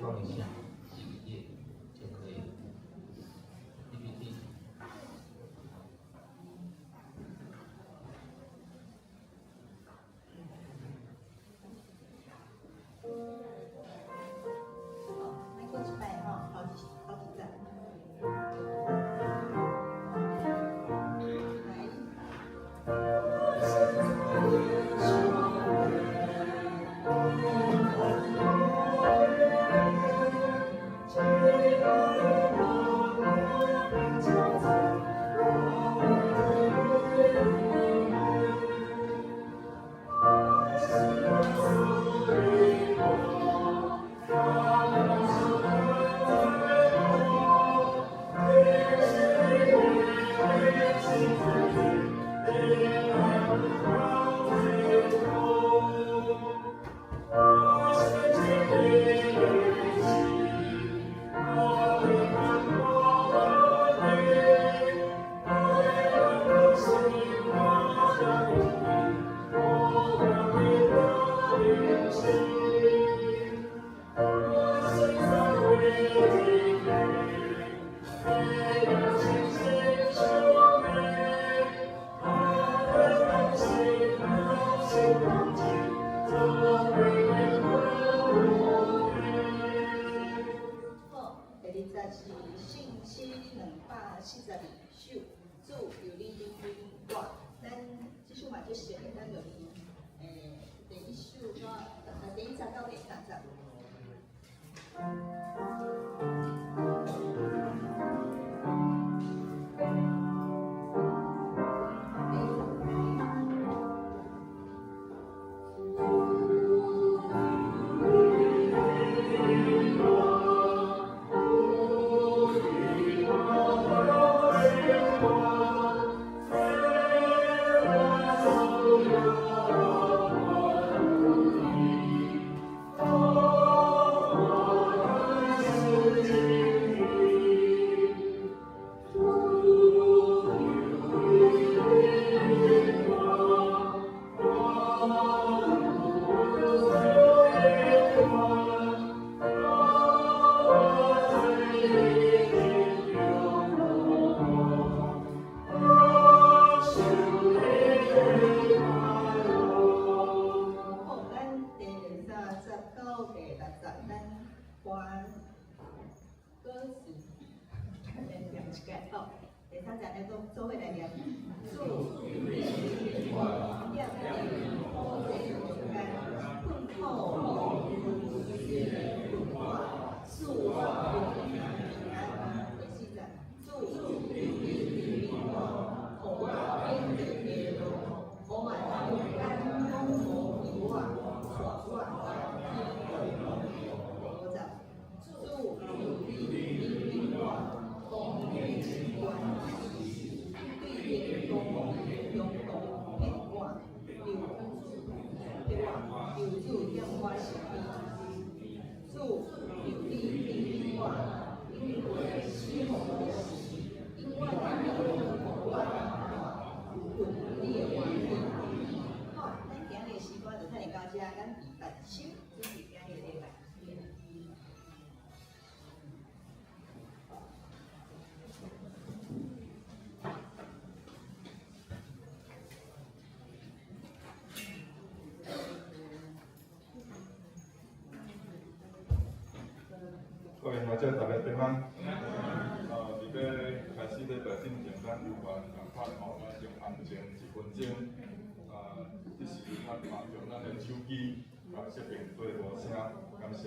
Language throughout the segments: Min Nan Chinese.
放一下幾個頁就可以了。PPT。好，咱閣一擺吼，頭一節。來。好，第二節是聖詩242首，主求你引領我。咱這首嘛足熟的，咱就第一首到第一節到第三節。好，咱第三節到第六節，咱換歌詞，來念一擺吼。第三節咱講做伙來念。主，求你引領我，踮佇苦濟中間，困苦予困我，賜我平安。第四節，主，求你引領我，予我免著迷路，黑暗中間攏無迷我，帶我去道路。第五節，主，求你引領我，公義的權勢，對你公義中途騙我，求騙我，求主踮我身邊。主，求你引領我，經過死蔭的時，永遠予我有你的歡喜。好，咱今日的詩歌就停到遮，咱第八首準備今日禮拜。各位大家大家平安。伫欲開始禮拜進前，咱有緣共款吼，咱先安靜一分鐘。這時咱嘛用咱的手機共設定做無聲，感謝。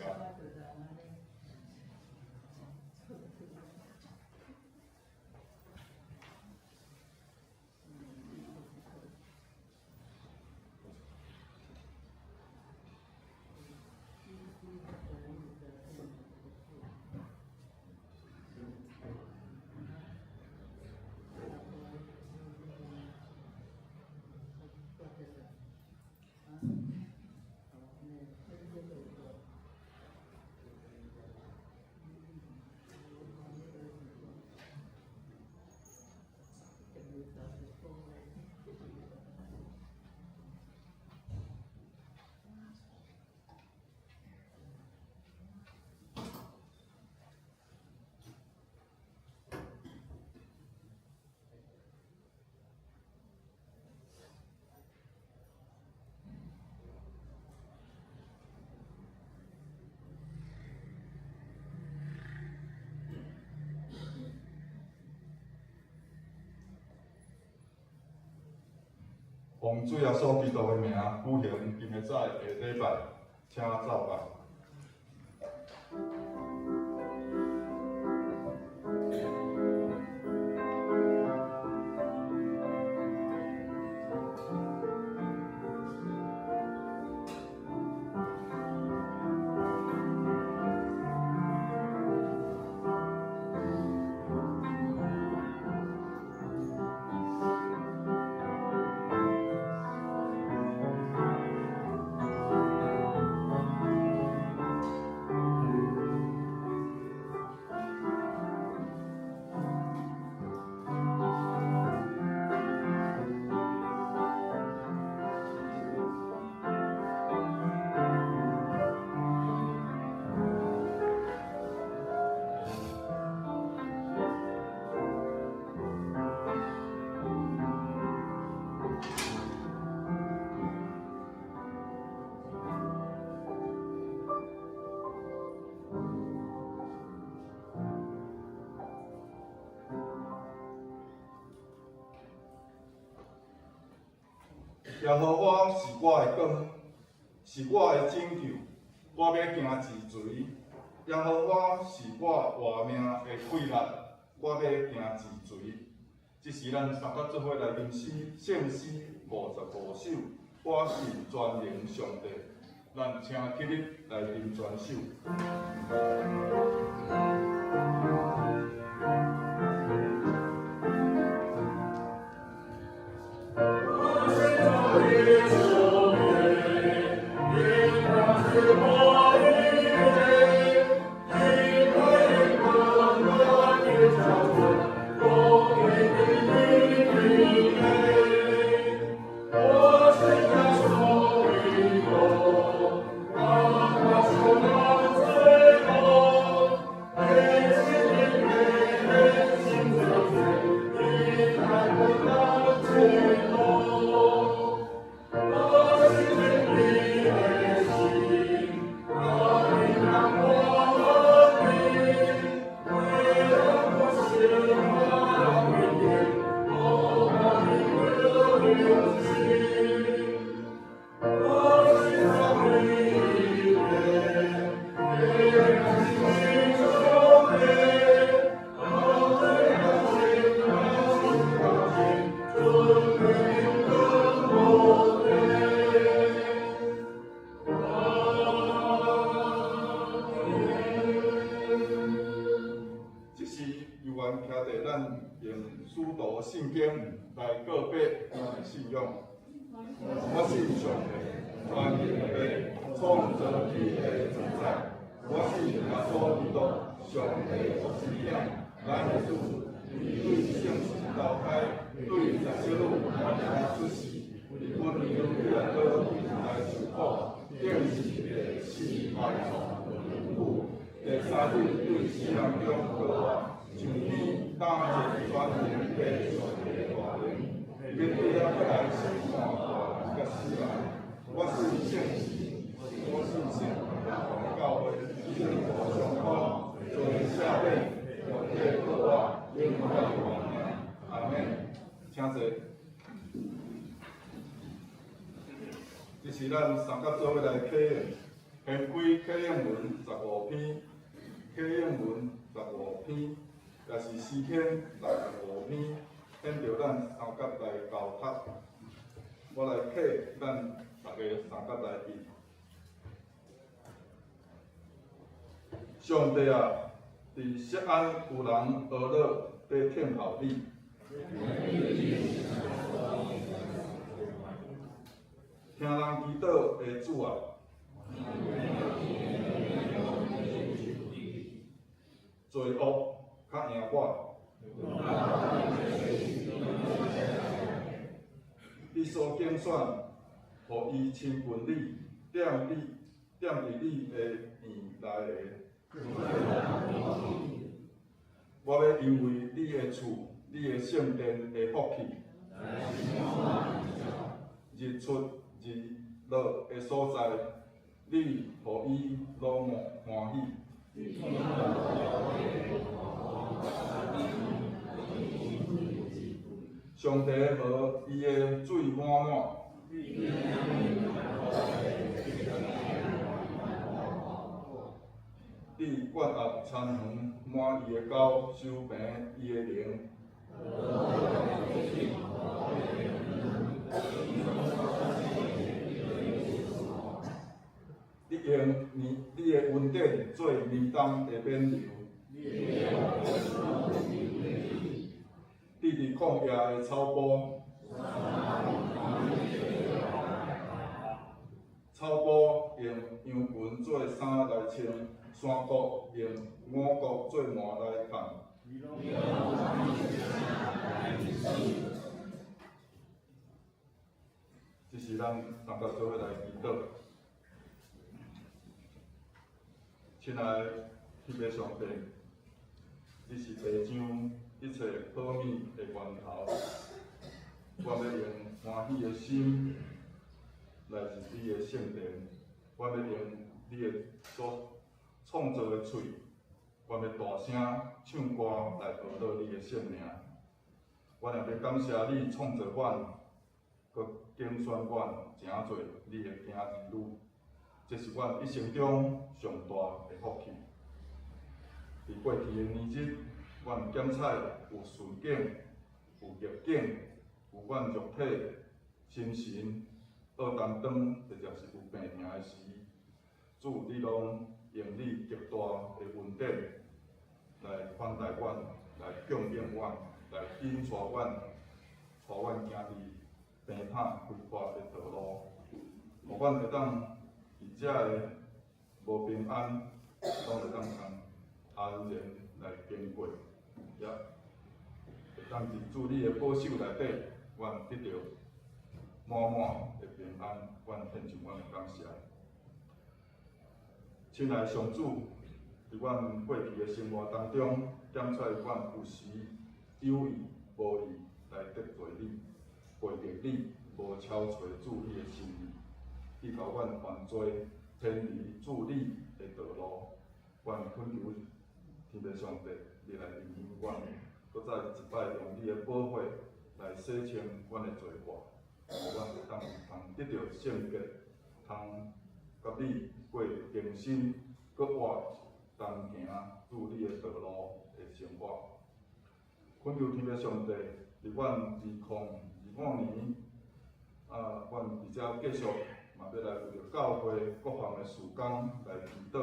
奉主耶穌基督的名舉行今仔早的禮拜，請奏拜。耶和華是我的光，是我的拯救，我欲驚是誰？耶和華是我活命的氣力，我欲驚是誰？這是咱三甲做伙來吟詩，聖詩55首。我信全能上帝，咱請起立來吟全首。這時猶原徛佇咱用使徒信經來告白咱的信仰。我信上帝，全能的父，創造天地萬在。我信耶穌基督，上帝獨生子，咱的主，伊對聖神投胎，對十色女瑪利亞出世，佇本丟彼拉多來受苦，釘十字架死埋葬復活，第三日對死人中復活，上天擔任全能的上帝大能，欲對遐閣來審判活人佮死人。我信聖神，我信聖同教會，聖徒相通，罪赦免，肉體復活，永遠活命。阿們。請坐。這是咱三甲做伙來啟用，掀開啟應文15篇，啟應文15篇，也是詩篇65篇，顯著咱三甲來交託。我來啟咱逐家三甲來記。上帝啊，佇錫安有人呵咾咧聽候你。聽人祈禱的主啊，罪惡較贏我。你所揀選，予伊親近你，踮你踮佇你的殿內的。我欲因為你的厝，你的聖殿的福氣，日出日落的所在，你予伊攏歡喜。上上帝予伊的水滿滿。你灌壓田園滿伊的溝，修平伊的犁。你用你的恩典做年冬的冕旒。你佇曠野的草埔，草埔用羊群做衫來穿，山谷用五穀做縵來紡。這是咱大家做伙來祈禱。親愛的天父上帝，你是地上一切好物的源頭，我欲用歡喜的心來入你的聖殿，我欲用你的所創造的喙，我欲大聲唱歌來學到你的聖名。我若欲感謝你創造阮，閣揀選阮，成做你的囝兒女，這是阮一生中上大的福氣。佇過去的年日，阮檢採有順境，有逆境，有阮肉體、心神愛擔當，或者是有病疼的時，主你攏用你極大的恩典來款待阮，來供應阮，來引帶阮，帶阮行佇平坦開闊的道路，予阮會當佇遮个無平安，攏會當通安然來經過，也會當佇主你的保守內底，阮得著滿滿的平安，阮獻上阮的感謝。親愛的上主，佇阮過去的生活當中，檢採阮有時有意無意來得罪你、背逆你，無超揣主你的心意，去予阮犯罪，偏離主你的道路。阮懇求天父上帝，你來憐憫阮，閣再一擺用你的寶血來洗清阮的罪過，予阮會當通得著聖潔，通佮你過更新、閣活同行主你的道路的生活。懇求天父上帝，佇阮2025年，阮佇遮繼續嘛欲來為著教會各項的事工來祈禱，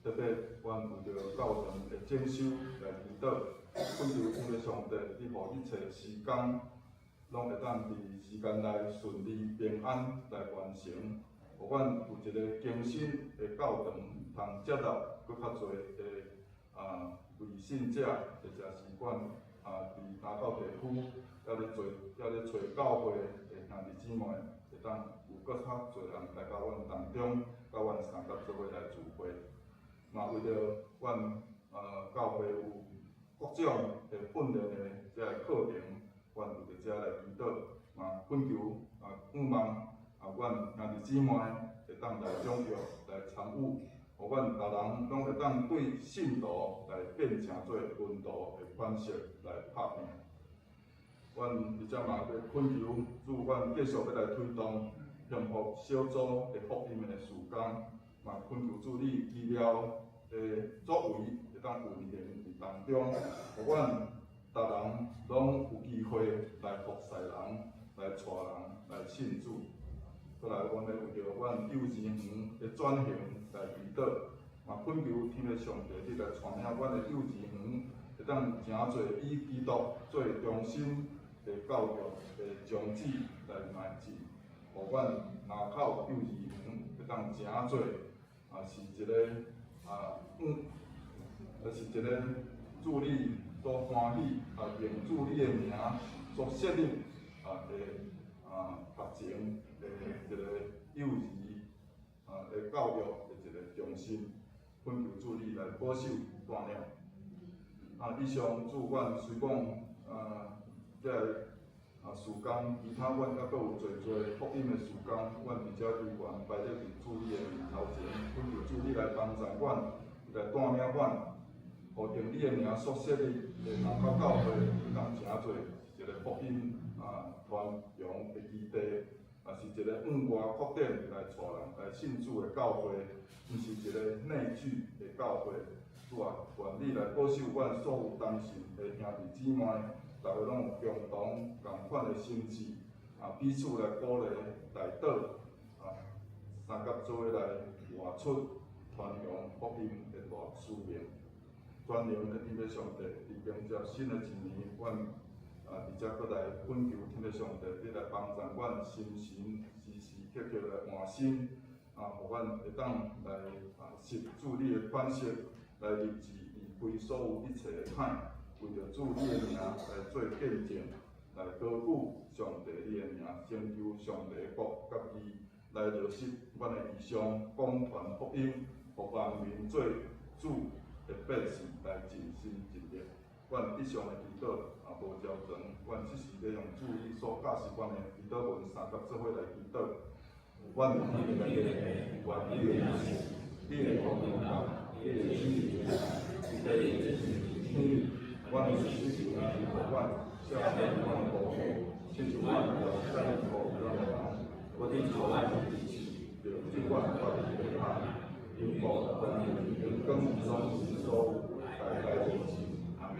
特別阮為著教堂的整修來祈禱。懇求天父上帝，你予一切時工攏會當佇時間內順利平安來完成，予阮有一個更新的教堂，通接納閣較濟的未信者，或者是阮佇南投地區猶咧做、猶咧揣教會的兄弟姊妹，會當有閣較濟人來到阮當中，佮阮相佮做伙來聚會。嘛為著阮教會有各種的訓練的這个課程，阮為著這來祈禱，嘛懇求盼望阮兄弟姊妹會當來踴躍來參與，予阮逐人攏會當對信徒來變成做門徒的款式來拍拼。阮佇遮嘛欲懇求主，阮繼續欲來推動幸福小組的福音的事工，嘛懇求主你奇妙的作為會當運行佇當中，予阮逐人攏有機會來服侍人，來帶人來信主。閣來，阮欲為著阮幼兒園的轉型來祈禱，嘛懇求天父上帝，你來帶領阮的幼兒園會當誠濟以基督做中心的教育的宗旨來邁進，予阮林口幼兒園會當誠濟是一个是一个主你所歡喜用主你的名所設立的學前的一个幼兒的教育的一个中心，懇求主你來保守帶領。以上主阮雖講這个事工，其他阮猶閣有濟濟福音的事工，阮佇遮求願擺佇主你的面頭前，懇求主你來幫助阮，來帶領阮，予用你的名所設立的林口教會，會當成做一个福音傳揚的基地，也是一个向外擴展來帶人來信主的教會，毋是一個內聚的教會。主啊，願你來保守阮所有同信的兄弟姊妹，逐家攏有共同仝款的心志，彼此來鼓勵、代禱，相佮做伙來活出傳揚福音的大使命。全能的天父上帝，佇迎接新的一年，阮佇遮閣來懇求天父上帝，你來幫助阮心神時時刻刻來換新，予阮會當來實主你的款式，來立志離開所有一切的歹，為著主你的名來做見證，來高舉上帝你的名，成就上帝的國佮義，來落實阮的異象，廣傳福音，予萬民做主的百姓來盡心盡力。阮以上的祈禱無招成，阮只是咧用主你所教示阮的祈禱文相佮做伙來祈禱。阮佇天的父，願你的名聖，你的國臨到，你的旨意行佇地天，阮的需求予阮，赦免阮的過錯，親像阮也赦免予阮的人。我的主愛著這款法的下，因國權榮光攏是所有，代代無盡。阿們。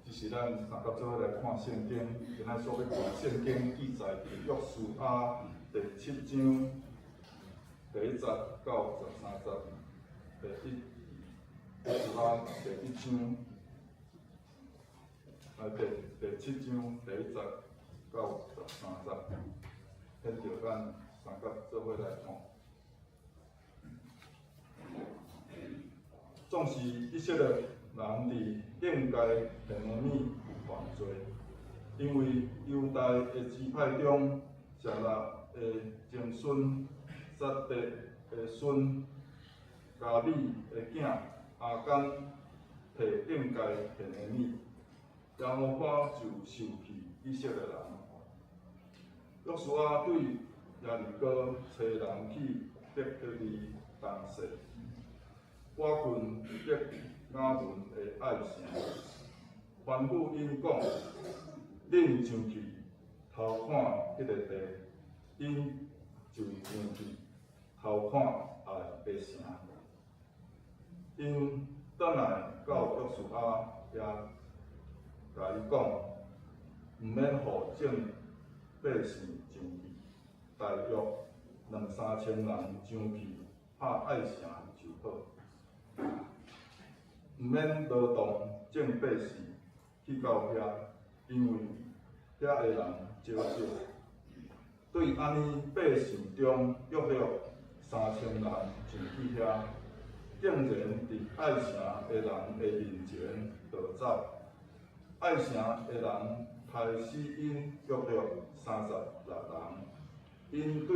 這是咱相佮做伙來看聖經，今仔所欲看聖經記載佇約書亞第七章第一節到十三節，第一約書亞第一章，第第七章第一節到十三節，現著咱相佮做伙來看。總是以色列人佇應該便雅憫有犯罪，因為猶大的支派中，設拉的曾孫撒得的孫迦米的囝亞干提應該便雅憫，耶和華就受氣以色列人。約書亞對耶利哥差人去伯特利東西，倚近伯亞文的愛城，吩咐𪜶講：恁上去偷看彼個地，𪜶就上去偷看愛的城。𪜶轉來到約書亞遐，共伊講：毋免予眾百姓上去，大約兩三千人上去拍愛城就好。毋免勞動眾百姓去到遐，因為遐的人少少。對按呢百姓中約略三千人上去遐，竟然佇愛城的人的面前逃走。愛城的人刣死𪜶約略36人，𪜶對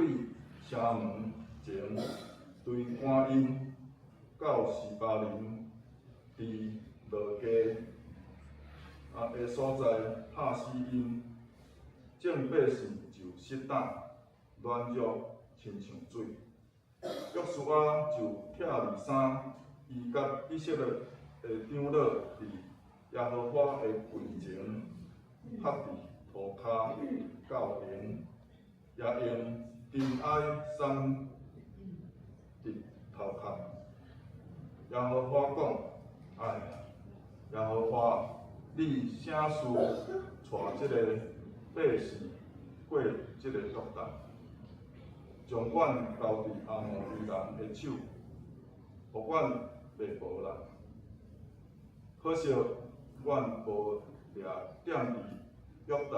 城門前追趕𪜶到示巴琳，佇落地的所在拍死𪜶，眾百姓就失膽軟弱，親像水。約書亞就拆二衫，伊佮以色列的長老佇耶和華的櫃前，伏佇塗跤到閒，也用塵埃捎佇頭殼。耶和華講：哎，耶和華，你啥事帶這个百姓過這个約旦，將阮交佇阿摩利人的手，予阮袂無力。可惜阮無掠踮佇約旦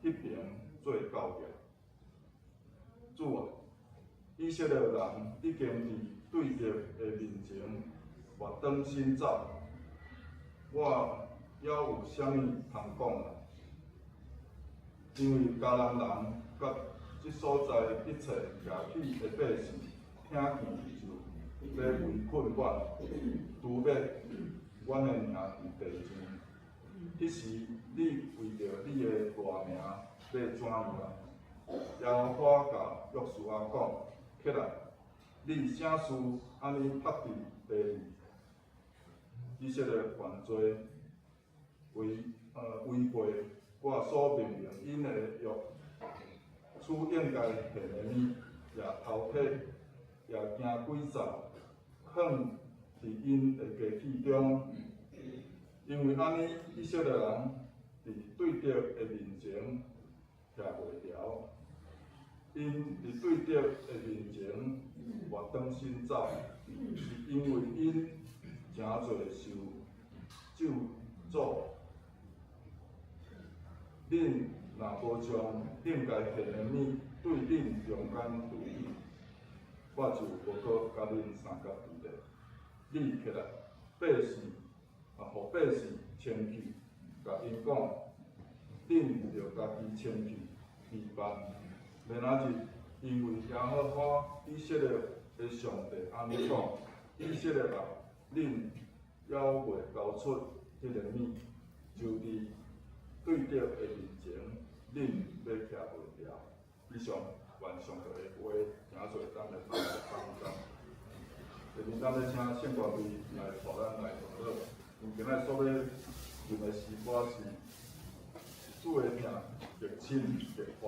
彼爿做教業。主啊，以色列人已經佇對敵的面前跋轉身走，我猶有啥物通講啊？因為迦南人佮這所在一切舉起的百姓，聽見就欲圍困阮，除欲阮的名佇地上。彼時，你為著你的大名欲怎樣？耶和華共約書亞講：起來，你啥事按呢伏佇地裡？以色列犯罪，違背我所命令𪜶的約，取應該獻的物，也偷提，也行詭詐，囥佇𪜶的機器中。因為按呢，以色列人佇對敵的面前徛袂牢，𪜶佇對敵的面前跋轉身走，是因為𪜶誠濟受咒詛。恁若無將應該獻的物對恁中間除去，我就無閣佮恁相佮佇咧。你起來，百姓啊，予百姓清去，共𪜶講，恁著家己清去備辦。明仔日，因為耶和華以色列的上帝按呢講：以色列啊，恁猶未交出彼個物，就佇對敵的面前，恁欲徛袂牢。以上，願上帝的話，聽做咱的幫助。下面咱欲請聖歌隊來帶咱來禱告。𪜶今仔所欲唱的詩歌是《主的疼極深極闊》。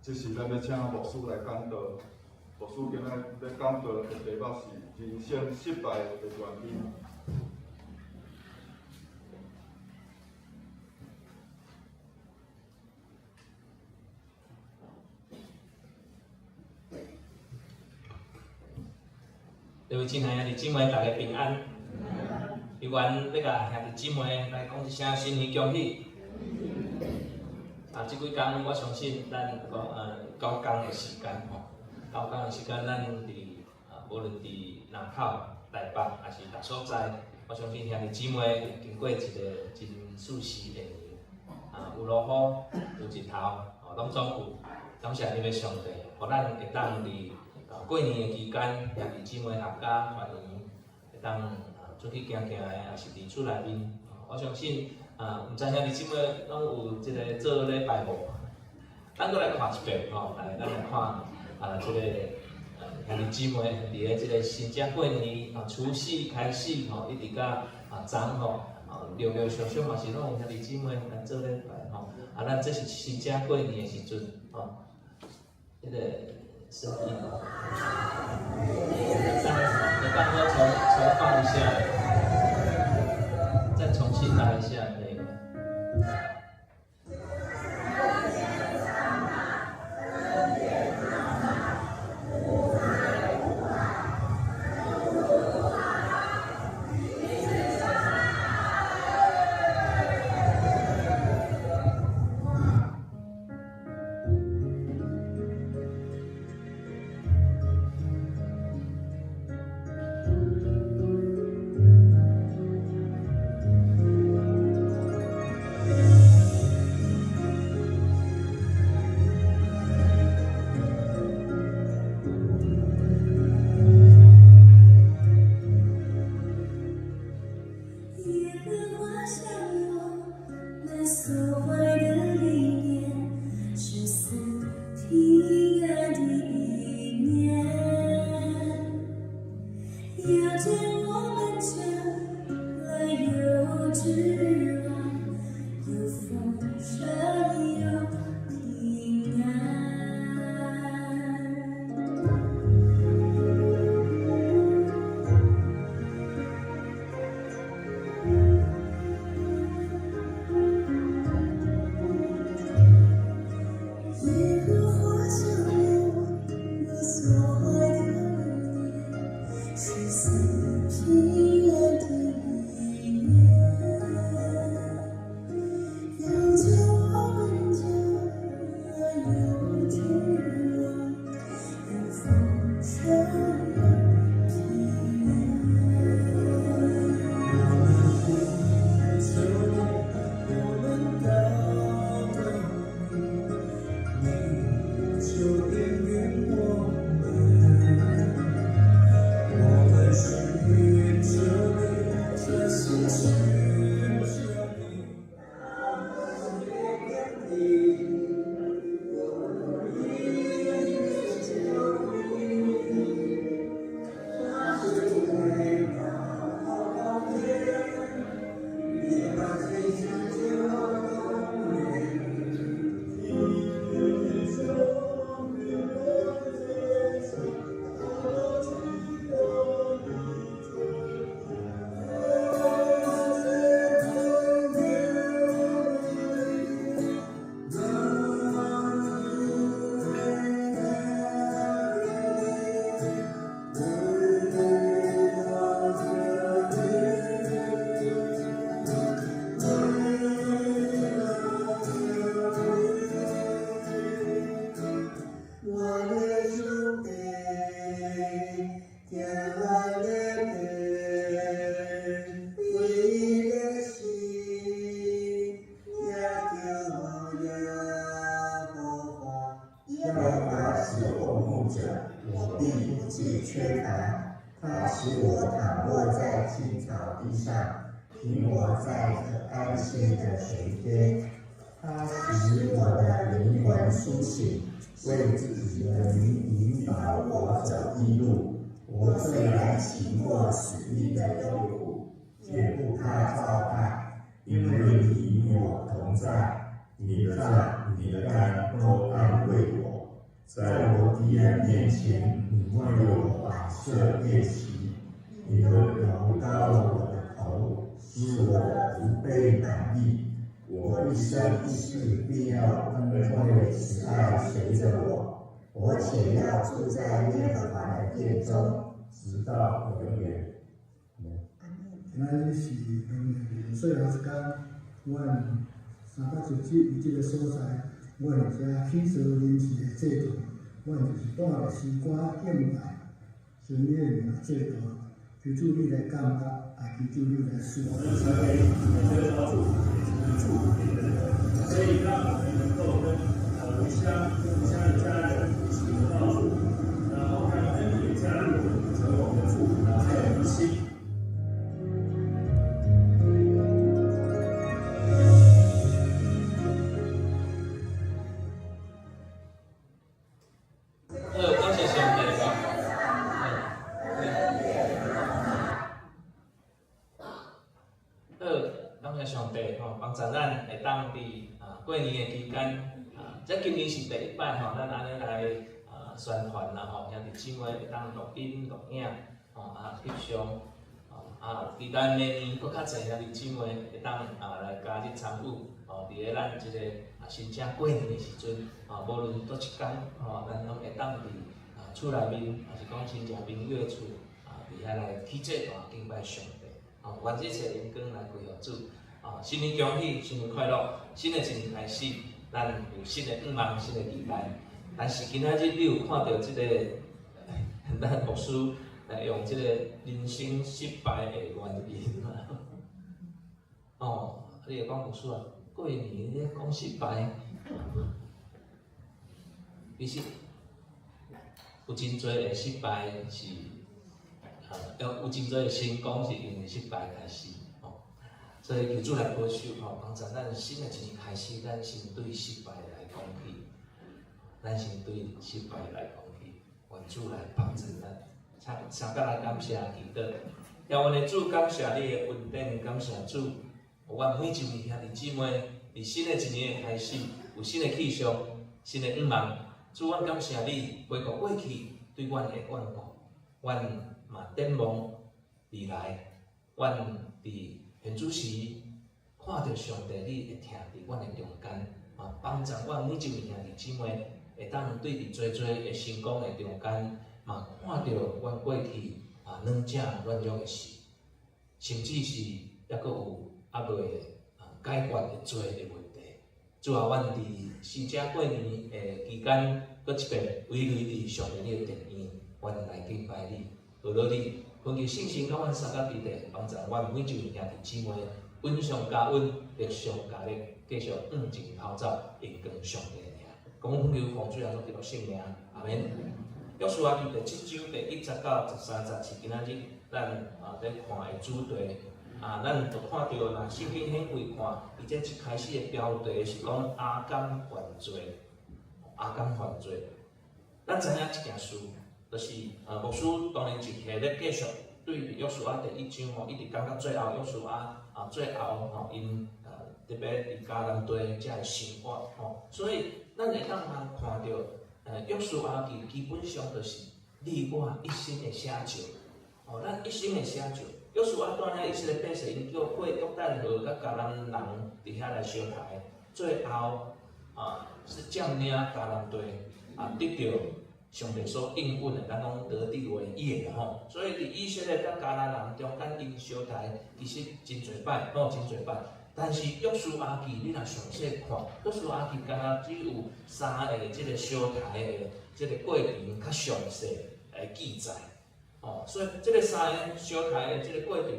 這是咱欲請牧師來講道，牧師今仔欲講道的題目是人生失敗的原因。各位親愛的兄弟姊妹，大家平安。猶原欲共兄弟姊妹來講一聲新年恭喜。啊，這幾工我相信咱講9工的時間吼，9工的時間，咱佇啊，無論佇南口、台北，抑是逐所在，我相信兄弟姊妹經過一個真舒適的年。啊，有落雨，有日頭，吼，攏總有。感謝恁的上帝，予咱會當佇過年的期間，兄弟姊妹合家團圓，會當出去行行的，抑是佇厝內面。我相信啊，毋知兄弟姊妹攏有這个做禮拜無？咱閣來看一遍吼，來，咱來看啊，這个兄弟姊妹佇咧這个新正過年啊，除夕開始吼，一直到啊昨吼，啊陸陸續續嘛是攏有兄弟姊妹來做禮拜吼。啊，咱這是新正過年的時陣吼，這个聲音，會當我重重放一下，再重新來一下，可以嗎？我必不致缺乏。他使我躺臥在青草地上，领我在可安歇的水边。他使我的灵魂苏醒，为自己的名引导我走义路。我虽然行过死荫的幽谷，也不怕遭害，因为你与我同在。你的杖、你的竿都安慰我。在我敌人面前，你为我摆设筵席，你的油膏了我的头，使我的福杯满溢。我一生一世必要恩惠慈爱随着我，我且要住在耶和华的殿中，直到永远。今仔日是农历年最後一工，阮390伫這个所在，阮伫遮起做臨時的祭壇，阮就是帶著詩歌敬拜，尊你的名祭壇，求主你來感覺，也求主你來賜福。我們成為這個小組，也成為祝福別人的。所以讓我們能夠跟吳湘、跟吳湘的家人一起得到祝福，然後讓恩典也加入我們，成為我們的祝福，然後還有一心。好，感謝上帝。好，感謝上帝吼，幫助咱會當佇過年的期間，這今年是第一擺吼，咱按呢來宣傳啦吼，兄弟姊妹會當錄音錄影吼，翕相，期待明年閣較濟兄弟姊妹會當來加入參與，吼，佇咧咱這個新正過年的時陣，無論佗一工吼，咱攏會當佇厝內面，抑是講親戚朋友的厝，佇遐來起祭壇敬拜上帝。願這一切榮光來歸予主。新年恭喜，新年快樂，新的一年開始，咱有新的願望，新的期待。但是今仔日你有看到這個，咱牧師來用這個人生失敗的原因嗎？你會講牧師啊，過年你咧講失敗，其實有真濟的失敗是，有真濟的成功是因為失敗開始，所以求主來保守吼，幫助咱新的一年開始，咱先對失敗來講起，咱先對失敗來講起，願主來幫助咱。三角來感謝祈禱，耶阮的主，感謝你的恩典，感謝主，阮每一位兄弟姊妹，佇新的一年的開始，有新的氣象，新的願望。主，阮感謝你，回顧過去對阮的眷顧，阮嘛展望未來，阮佇現主時看著上帝，你會疼佇阮的中間，幫助阮每一位兄弟姊妹，會當對佇濟濟的成功的中間，嘛看著阮過去軟正軟弱的事，甚至是猶閣有猶未解決的罪的問題。主啊，阮佇新正過年的期間，閣一遍圍圍佇上帝你的殿院，阮來敬拜你，學落你，懇求聖神佮阮相佮佇咧，幫助阮每一位兄弟姊妹，穩上加穩，力上加力，繼續向前跑走，榮光上帝的名。講懇求奉主耶穌基督聖名，阿們。約書亞記第七章第一節到十三節是今仔日咱咧看的主題。咱就看著若聖經顯微看，伊這一開始的標題是講亞干犯罪，亞干犯罪。咱知影一件事，就是牧師當然一系咧繼續對約書亞第一章吼，一直講到最後，約書亞最後吼，𪜶特別佇迦南地遮的生活吼，所以咱會當通看著，約書亞記基本上就是你我一生的寫照，吼，咱一生的寫照。約書亞帶領以色列百姓，𪜶叫過約旦河，佮迦南人佇遐來相刣，最後是佔領迦南地，得著上帝所應允的，咱講得地為業吼。所以佇以色列佮迦南人中間，𪜶相刣其實真濟擺，吼，真濟擺。但是約書亞記，你若詳細看，約書亞記敢若只有三个這個相刣的這個過程較詳細來記載，所以這個三个相刣的這個過程，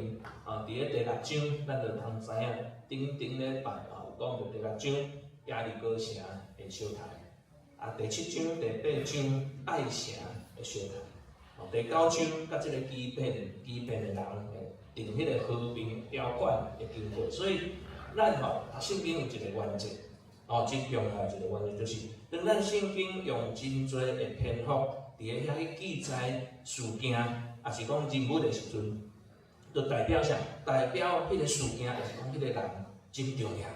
佇咧第六章，咱就通知影，頂頂禮拜有講著第六章耶利哥城的相刣，第七章、第八章愛城的相刣。哦，第九章佮這个基遍的人訂彼个和平條款的經過，所以咱吼讀聖經有一個原則，哦，真重要的一個原則就是，當咱聖經用真濟的篇幅佇咧遐去記載事件，抑是講人物的時陣，就代表啥？代表彼個事件，抑是講彼個人真重要。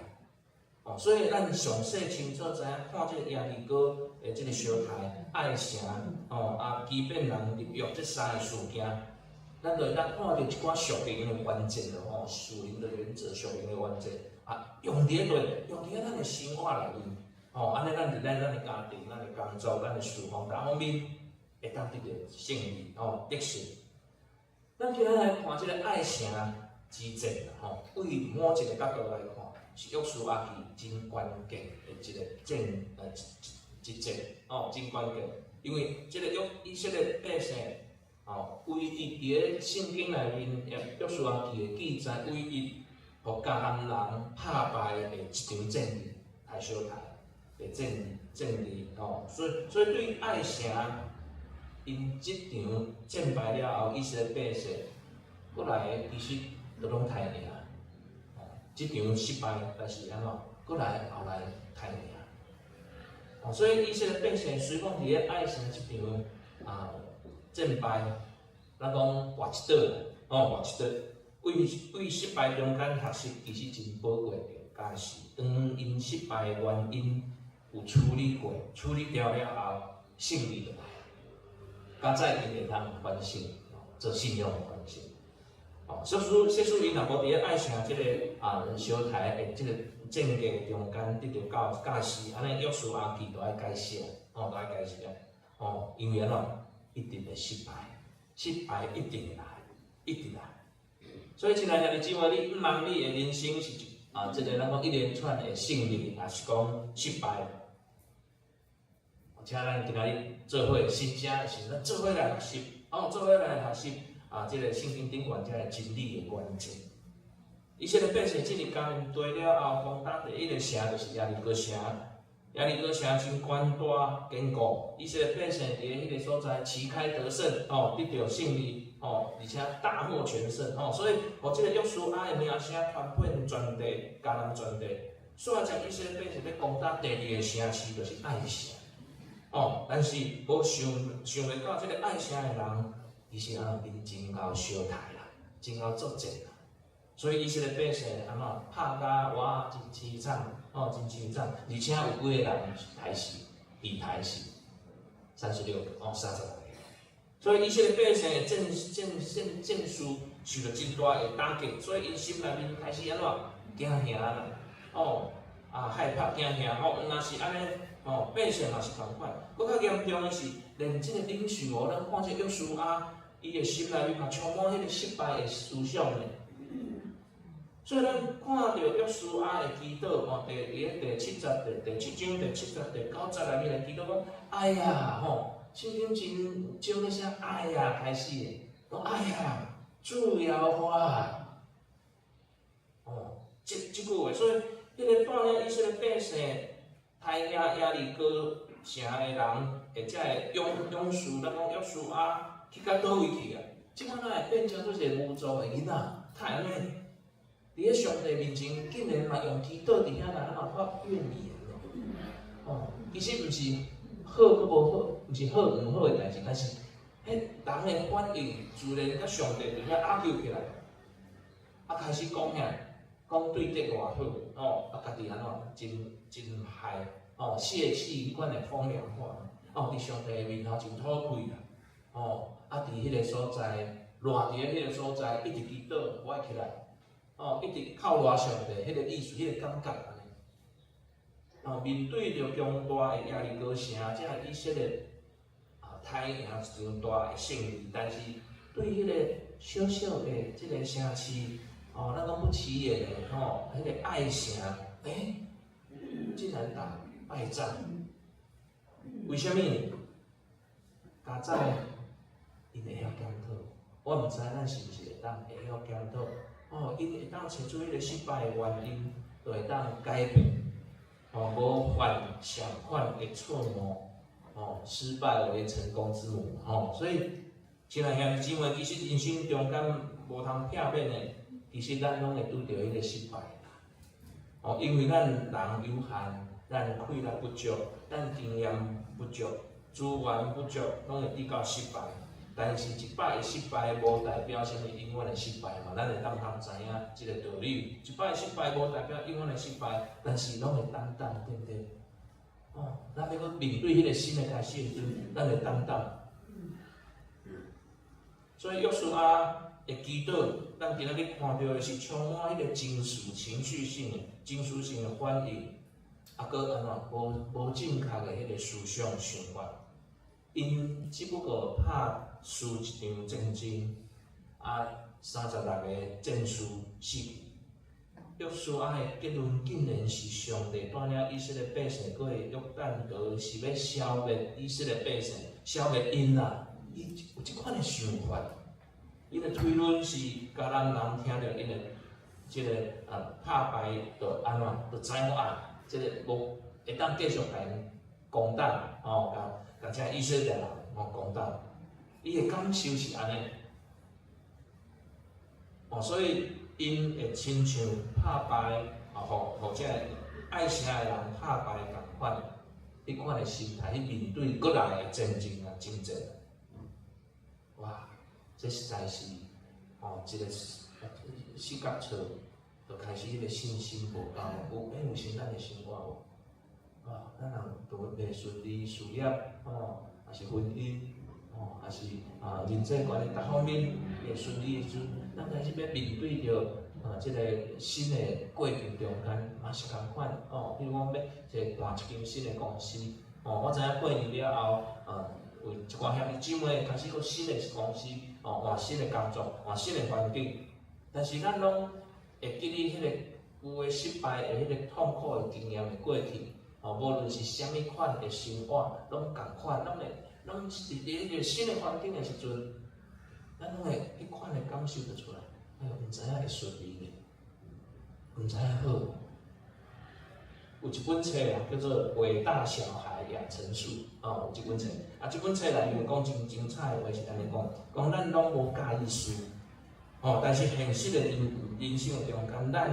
哦，所以咱詳細清楚知影，看這个耶利哥的這个相刣、艾城，哦，啊，基遍人立約這三个事件，咱就會當看著一寡屬靈的原則咯，吼，屬靈的原則、屬靈的原則，啊，用佇咧佗，用佇咧咱的生活內面，哦，按呢咱佇咱的家庭、咱的工作、咱的事奉，逐方面會當得著勝利，哦，得勝。咱今仔來看這个艾城之戰，吼，對某一个角度來看，是約書亞記真關鍵的一個戰，一戰，哦，真關鍵。因為這個約以色列百姓，哦，唯一佇咧聖經內面，約書亞記的記載，唯一予迦南人拍敗的一場戰役，刣相刣的戰役，哦，所以對艾城，𪜶這場戰敗了後，以色列百姓，過來其實都攏刣贏。這場失敗，但是按怎？閣來後來刣贏。哦，所以以色列百姓雖講佇咧艾城這場啊戰敗，咱講活一倒，哦，活一倒。對失敗中間學習，其實真寶貴的教示。當𪜶失敗的原因有處理過，處理掉了後，勝利就來。較早𪜶會當反省，做信仰的反省。哦，說使𪜶若無佇咧艾城這个啊相刣的這个戰役中間得著教示，按呢約書亞記就愛改寫，哦，就愛改寫，哦，因為按怎一定會失敗，失敗一定會來，一定來。所以，親愛兄弟姊妹，你毋茫你的人生是一啊，這个咱講一連串的勝利，抑是講失敗？請咱今仔日做伙新生的時，咱做伙來學習，哦，做伙來學習啊，這个聖經頂懸這个真理的原則。以色列百姓進入迦南地了後，攻打第一个城就是耶利哥城。耶利哥城真寬大堅固，以色列百姓佇咧彼个所在旗開得勝，哦，得著勝利，哦，而且大獲全勝，哦，所以，予這个約書亞的名聲傳遍全地，迦南全地。煞接以色列百姓欲攻打第二个城市，就是艾城。哦，但是無想袂到，這个艾城的人，其實啊，𪜶真𠢕相刣啦，真𠢕作戰啦。所以以色列百姓按怎拍甲哇真凄慘，哦，真凄慘，而且有幾个人刣死，被刣死，36個，哦，36個。所以以色列百姓的戰士受著真大的打擊，所以𪜶心內面開始按怎驚嚇啦，哦，啊害怕驚嚇，哦，毋若是按呢，哦，百姓嘛是仝款。閣較嚴重的是，連這個領袖哦，咱看這約書亞，伊的心內面嘛充滿彼个失敗的思想呢。所以咱看著約書亞的祈禱，哦，佇咧第七節、第七章第七節、第九節內面來祈禱講，哎呀，吼，聖經真少咧寫哎呀開始的，講哎呀，主耶和華，哦，這句話，所以彼个帶領以色列百姓刣贏耶利哥城的人，或者會勇士，咱講約書亞去到佗位去啊？這擺哪會變成做一个無助的囡仔？哪會按呢？佇咧上帝面前，竟然嘛用祈禱佇遐來，嘛發怨言哦，其實毋是好閣無好，毋是好毋好的代誌，但是彼人的反應，自然佮上帝佇遐拗撬起來，啊開始講遐，講對敵偌好，哦，啊家己按怎真害，哦，泄氣彼款的風涼話，哦，佇上帝的面頭真討氣啦，哦，啊佇彼个所在，賴佇咧彼个所在，一直祈禱，無愛起來。哦，一直靠賴上帝，彼个意思，彼个感覺按呢。哦，面對著強大的耶利哥城，這个以色列啊，刣贏一場大的勝利，但是對彼个小小的這个城市，哦，咱講不起眼的吼，彼个艾城，欸，竟然打敗仗，為啥物？佳哉𪜶會曉檢討，我毋知咱是毋是會當會曉檢討。哦，𪜶會當揣出彼个失敗的原因，就會當改變，哦，無犯相款的錯誤。哦，失敗為成功之母，吼，所以親愛兄弟姊妹，其實人生中間無通避免的，其實咱攏會拄著彼個失敗。哦，因為咱人有限，咱氣力不足，咱經驗不足，資源不足，攏會拄到失敗。但是，一擺的失敗無代表啥物永遠的失敗嘛，咱會當通知影這個道理。一擺失敗無代表永遠的失敗，但是攏會等等，對毋對？哦，咱欲閣面對彼個新的開始的時陣，咱會等等。所以約書亞的祈禱，咱今仔日看著的是充滿彼個情緒、情緒性的、情緒性的反應，啊，閣按怎無無正確的彼個思想想法。𪜶只不過拍輸一場戰爭，啊，36個戰士死去。約書亞的結論竟然是上帝帶領以色列百姓過約旦河，是欲消滅以色列百姓，消滅𪜶啦。伊有這款的想法，𪜶的推論是迦南人聽著𪜶的這個啊拍敗，就按怎，就知影啊，這個無會當繼續共𪜶攻打，吼，共共這以色列人吼攻打，伊的感受是按呢，哦，所以𪜶會親像拍敗啊，予予這個愛城的人拍敗仝款，彼款的心態去面對閣來的戰爭啊，爭戰。哇，這實在是吼，一個四角錯，就開始彼個信心無夠，有欸有時咱的生活無？啊，咱人都袂順利，事業吼，抑是婚姻，吼，抑是啊人際關係逐方面袂順利的時陣，咱開始欲面對著啊這個新的過程中間，嘛是仝款哦。比如講欲一個換一間新的公司，哦，我知影過年了後，啊，有一寡兄弟姊妹開始閣新的公司，哦，換新的工作，換新的環境，但是咱攏會記得彼個舊的失敗的彼個痛苦的經驗的過去，哦，無論是啥物款的生活，攏仝款，攏會攏佇彼個新的環境的時陣，咱攏會彼款的感受就出來。哎喲，毋知影會順利袂？毋知影好無？有一本冊啊，叫做《偉大小孩養成術》哦，有這本冊。啊，這本冊內面講真精彩的話是按呢講，講咱攏無佮意輸，哦，但是現實的人人生的中間，咱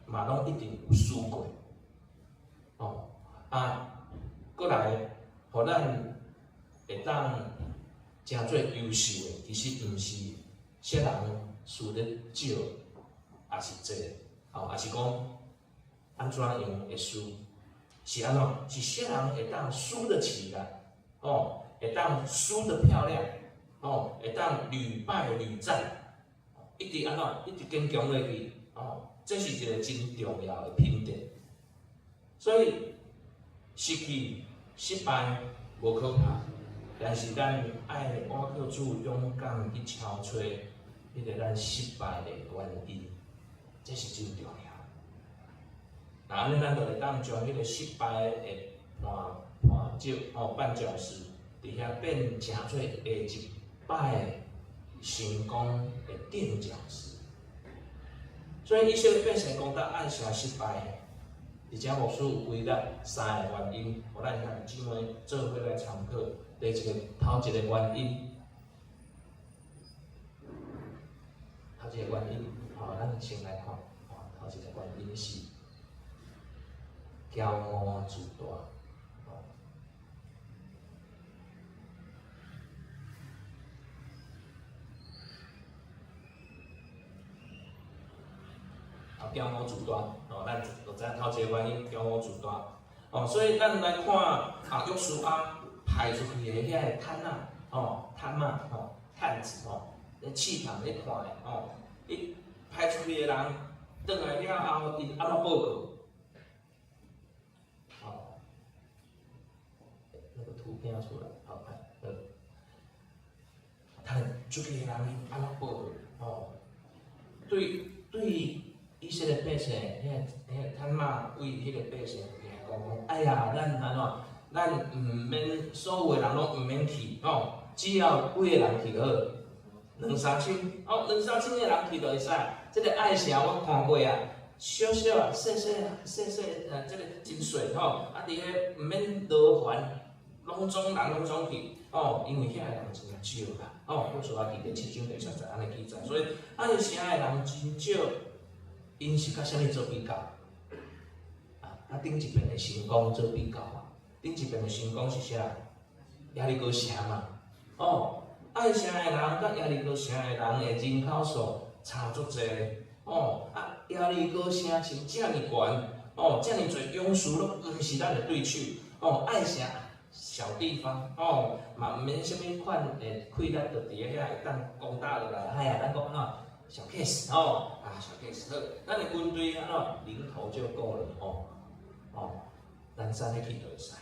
嘛攏一定有輸過，哦，啊，閣來，予咱會當成做優秀的，其實毋是啥人輸得少，抑是濟，哦，抑是講按怎樣會輸，是按怎？是啥人會當輸得起來？哦，會當輸得漂亮，哦，會當屢敗屢戰，一直按怎？一直堅強落去，哦，這是一個真重要的品德。所以失去、失敗無可怕，但是咱愛倚靠主勇敢去敲揣彼個咱失敗的原因，這是真重要。那按呢，咱就會當將彼個失敗的絆絆石吼絆腳石，佇遐變成做下一擺成功的墊腳石。所以以色列百姓講到愛城失敗，而且牧師有歸納三个原因，予咱兄弟姊妹做伙來參考。第一个，頭一個原因，頭一個原因，吼，咱先來看，吼，頭一個原因是驕傲自大，吼。啊，驕傲自大，吼，咱就知影頭一個原因，驕傲自大，哦，所以咱來看啊，約書亞派出去的遐个探仔，吼，探仔，吼，探子，吼，咧翅膀咧看的，吼，伊派出去的人，轉來了後，𪜶按怎報告？吼，那個圖片出來，好，來，探出去的人按怎報告？吼，對對。以色列百姓，彼個探馬對彼個百姓聽講講，哎呀，咱按怎，咱毋免所有的人攏毋免去，吼，只要幾個人去就好，兩三千，哦，兩三千個人去就會使。這個愛城我看過啊，小小啊，細細細細，這個真細吼，啊，佇咧毋免勞煩，攏總人攏總去，哦，因為遐个人真少啦，哦，約書亞記第七章第十節按呢記載，所以愛城的人真少，𪜶是佮啥物做比較？啊，佮頂一遍的成功做比較啊，頂一遍的成功是啥？耶利哥城嘛，哦，愛城的人佮耶利哥城的人的人口數差足濟，哦，啊，耶利哥城像遮爾懸，哦，遮爾濟勇士攏毋是咱的對手，哦，愛城小地方，哦，嘛毋免啥物款的氣力，就佇咧遐會當攻打落來，哎呀，咱講按怎小 case，哦，啊小 case 好，咱的軍隊按怎零頭就夠了，哦，哦，咱按呢去就會使。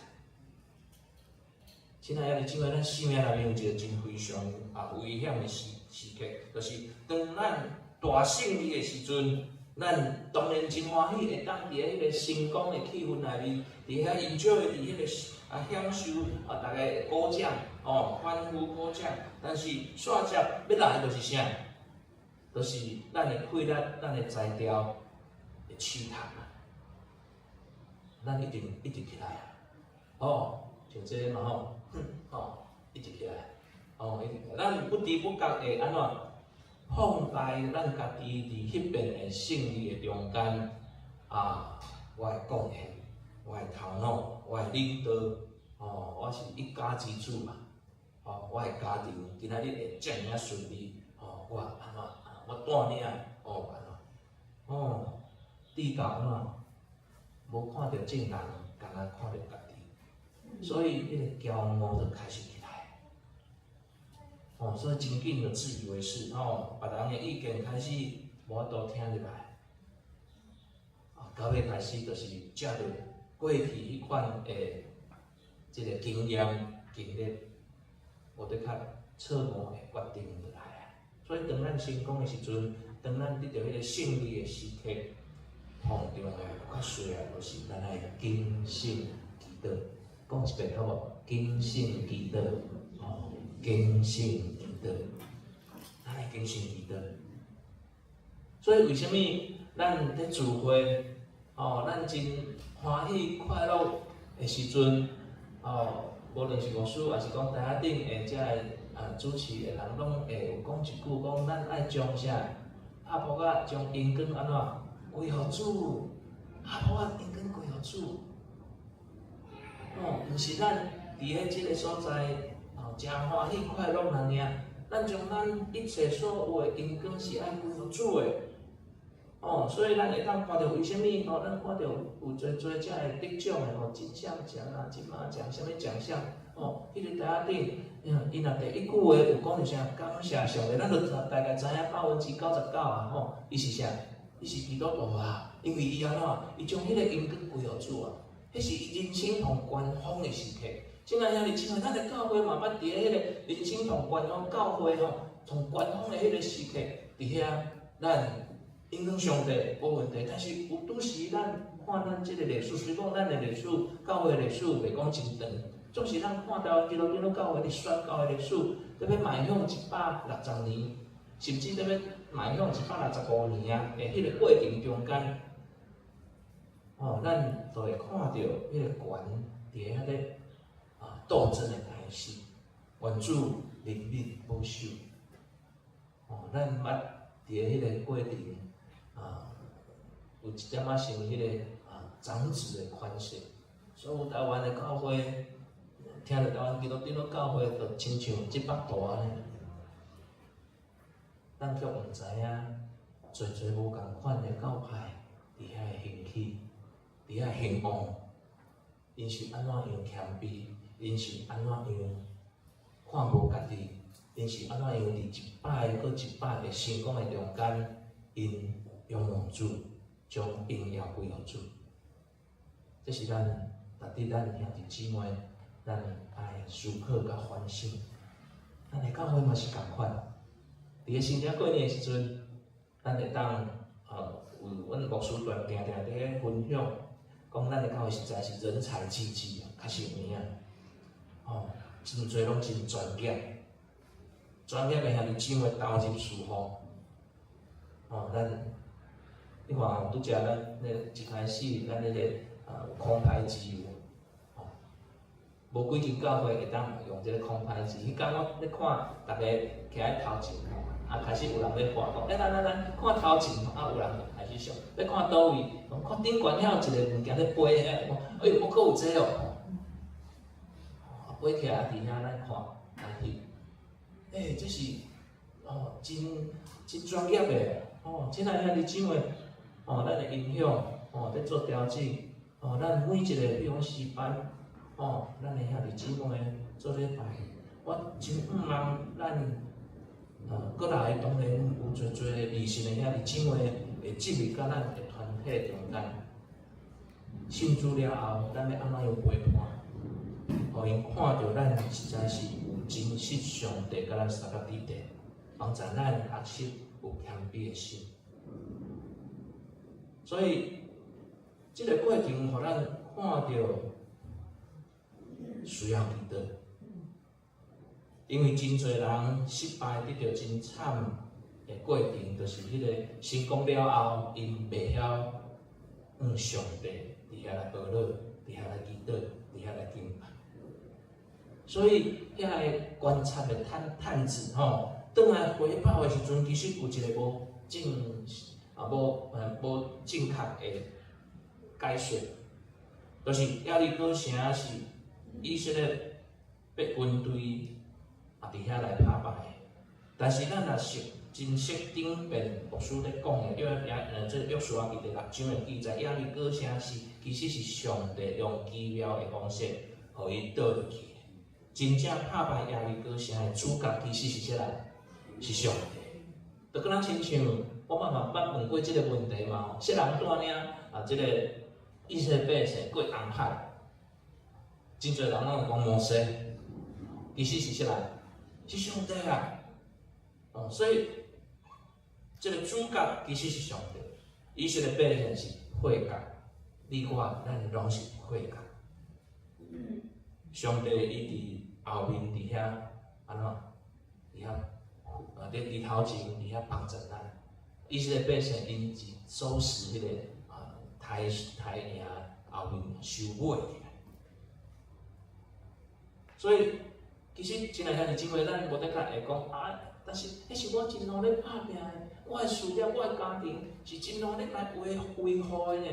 親愛的姊妹，咱生命內面有一個真非常啊危險的時時刻，就是當咱大勝利的時陣，咱當然真歡喜，會當佇彼個成功的氣氛內面，佇遐 enjoy 佇彼個啊享受啊，逐家鼓掌哦，歡呼鼓掌。但是煞接欲來就是啥？就是咱的氣力、咱的才調的試探啊！咱一定一直起來啊！哦，像這個嘛吼，吼，一直起來，哦，一直起來。咱不知不覺會按怎放大咱家己佇彼遍的勝利的中間啊，我的貢獻，我的頭腦，我的領導，哦，我是一家之主嘛，哦，我的家庭今仔日會遮爾仔順利，哦，我按怎，我帶領，哦，按怎，哦，直到按怎，無看著眾人，干焦看著家己，所以彼个驕傲就開始起來。哦，所以真緊就自以為是，吼，別人的意見開始無法度聽入來，啊，到尾開始就是藉著過去彼款的這個經驗經歷，有得較錯誤的決定就來啊。所以當咱成功的時陣，當咱得著彼個勝利的時刻，上重要較需要就是咱愛謹慎祈禱，講一遍好無？謹慎祈禱，哦，謹慎祈禱，咱愛謹慎祈禱。所以為啥物咱佇聚會，哦，咱真歡喜快樂的時陣，哦，無論是牧師，抑是講台仔頂的遮个啊主持的人，攏會有講一句，講咱愛將啥？拍噗仔將榮光按怎歸予主？拍噗仔榮光歸予主。哦，毋是咱佇咧這个所在，哦，誠歡喜快樂爾爾，咱將咱一切所有的榮光是愛歸予主的。哦，所以咱會當看著為啥物哦，咱看著有濟濟遮个得獎的吼，金像獎啊、金馬獎、啥物獎項，哦，彼个台仔頂，𪜶若第一句話有講著啥？感謝上帝，咱就大概知影99%啊吼，伊是啥？伊是基督徒啊，因為伊按怎？伊將彼個榮光歸予主啊，彼是伊人生上高峰的時刻。親愛兄弟姊妹，咱的教會嘛捌佇咧彼個人生上高峰教會吼，上高峰的彼個時刻，佇遐咱榮光上帝無問題，但是有拄時咱看咱這個歷史，雖講咱的歷史，教會歷史袂講真長，總是咱看到基督長老教會佇宣教的歷史，欲邁向160年，甚至欲邁向165年啊的彼個過程中間，哦，咱就會看著彼個權佇遐咧啊鬥爭的開始，願主憐憫保守，哦，咱捌佇咧彼個過程啊，有一點仔像彼個啊長子的款式，所有台灣的教會，聽著台灣基督長老教會，就親像這幅圖按呢，咱卻毋知影，濟濟無仝款的教派佇遐的興起，佇遐興旺，𪜶是按怎樣謙卑，𪜶是按怎樣看無家己，𪜶是按怎樣佇一擺閣一擺的成功的中間，𪜶仰望主，將榮耀歸予主。這是咱值得咱兄弟姊妹，咱愛思考佮反省。咱的教會嘛是仝款，佇咧新年過年的時陣，咱會當有阮牧師團定定佇咧分享，講咱的教會實在是人才濟濟啊，確實有影。哦，真濟攏真專業，專業的兄弟姊妹投入事奉。哦，咱你看拄才咱那一開始，咱彼個啊有空拍機有，哦，無幾間教會會當用這個空拍機。彼工我咧看，逐家徛佇頭前吼，啊開始有人咧畫講，欸來來來，看頭前，啊有人就開始相，咧看佗位，看頂懸遐有一個物件咧飛，講，哎呦，閣有這哦，啊飛起來佇遐咱看來翕，欸，這是哦真真專業的，哦，親愛兄弟姊妹，哦，咱的音響，哦，咧做調整，哦，咱每一個比如講詩班。哦，咱的兄弟姊妹做禮拜，我真向望咱閣來當然有濟濟熱心的兄弟姊妹會進入到咱的團體中間。信主了後，咱欲按怎樣陪伴，予𪜶看著咱實在是有珍惜上帝佮咱相佮佇咧，幫助咱學習有謙卑的心。所以，這个過程予咱看著。需要祈禱，因為真濟人失敗得著真慘的過程，就是彼個成功了後，𪜶袂曉向上帝佇遐來禱告，佇遐來祈禱，佇遐來敬拜。所以遐个觀察的探探子吼，轉來回報的時陣，其實有一個無正啊無無正確的解說，就是耶利哥城是以色列的軍隊也佇遐來拍敗的，但是咱若熟珍惜頂遍牧師咧講的，約約這約書亞記第六章的記載，耶利哥城是其實是上帝用奇妙的方式，予伊倒落去。真正拍敗耶利哥城的主角其實是啥人？是上帝。就敢若親像我嘛嘛捌問過這個問題嘛吼，啥人帶領啊？這个以色列百姓過紅海？真濟人攏會講摩西，其實是啥人？是上帝啊！哦，所以這个主角其實是上帝，以色列百姓是配角，你我咱攏是配角。上帝伊佇後面佇遐按怎？佇遐啊，佇佇頭前佇遐幫助咱。以色列百姓𪜶是守時彼个啊，刣刣營後面收尾起來。所以其實親愛兄弟姊妹，咱無得較會講啊，但是彼是我真努力拍拚的，我的事業、我的家庭是真努力來維維護的呢。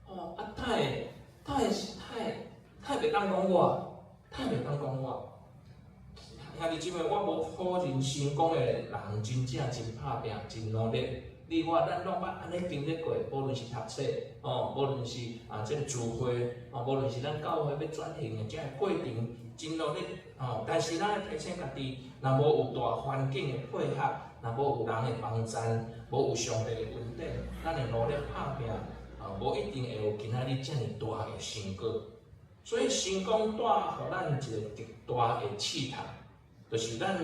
吼，啊，哪會哪會是哪會哪會袂當講我？哪會袂當講我？兄弟姊妹，我無否認成功的人真正真拍拚、真努力。你我咱攏捌按呢經歷過，無論是讀冊，哦，無論是啊這个聚會，哦，無論是咱教會欲轉型的這个過程，真努力，哦，但是咱愛提醒家己，若無有大環境的配合，若無有人的幫贊，無有上帝的恩典，咱的努力拍拚，啊，無一定會有今仔日遮爾大的成果。所以成功帶予咱一个極大的試探，就是咱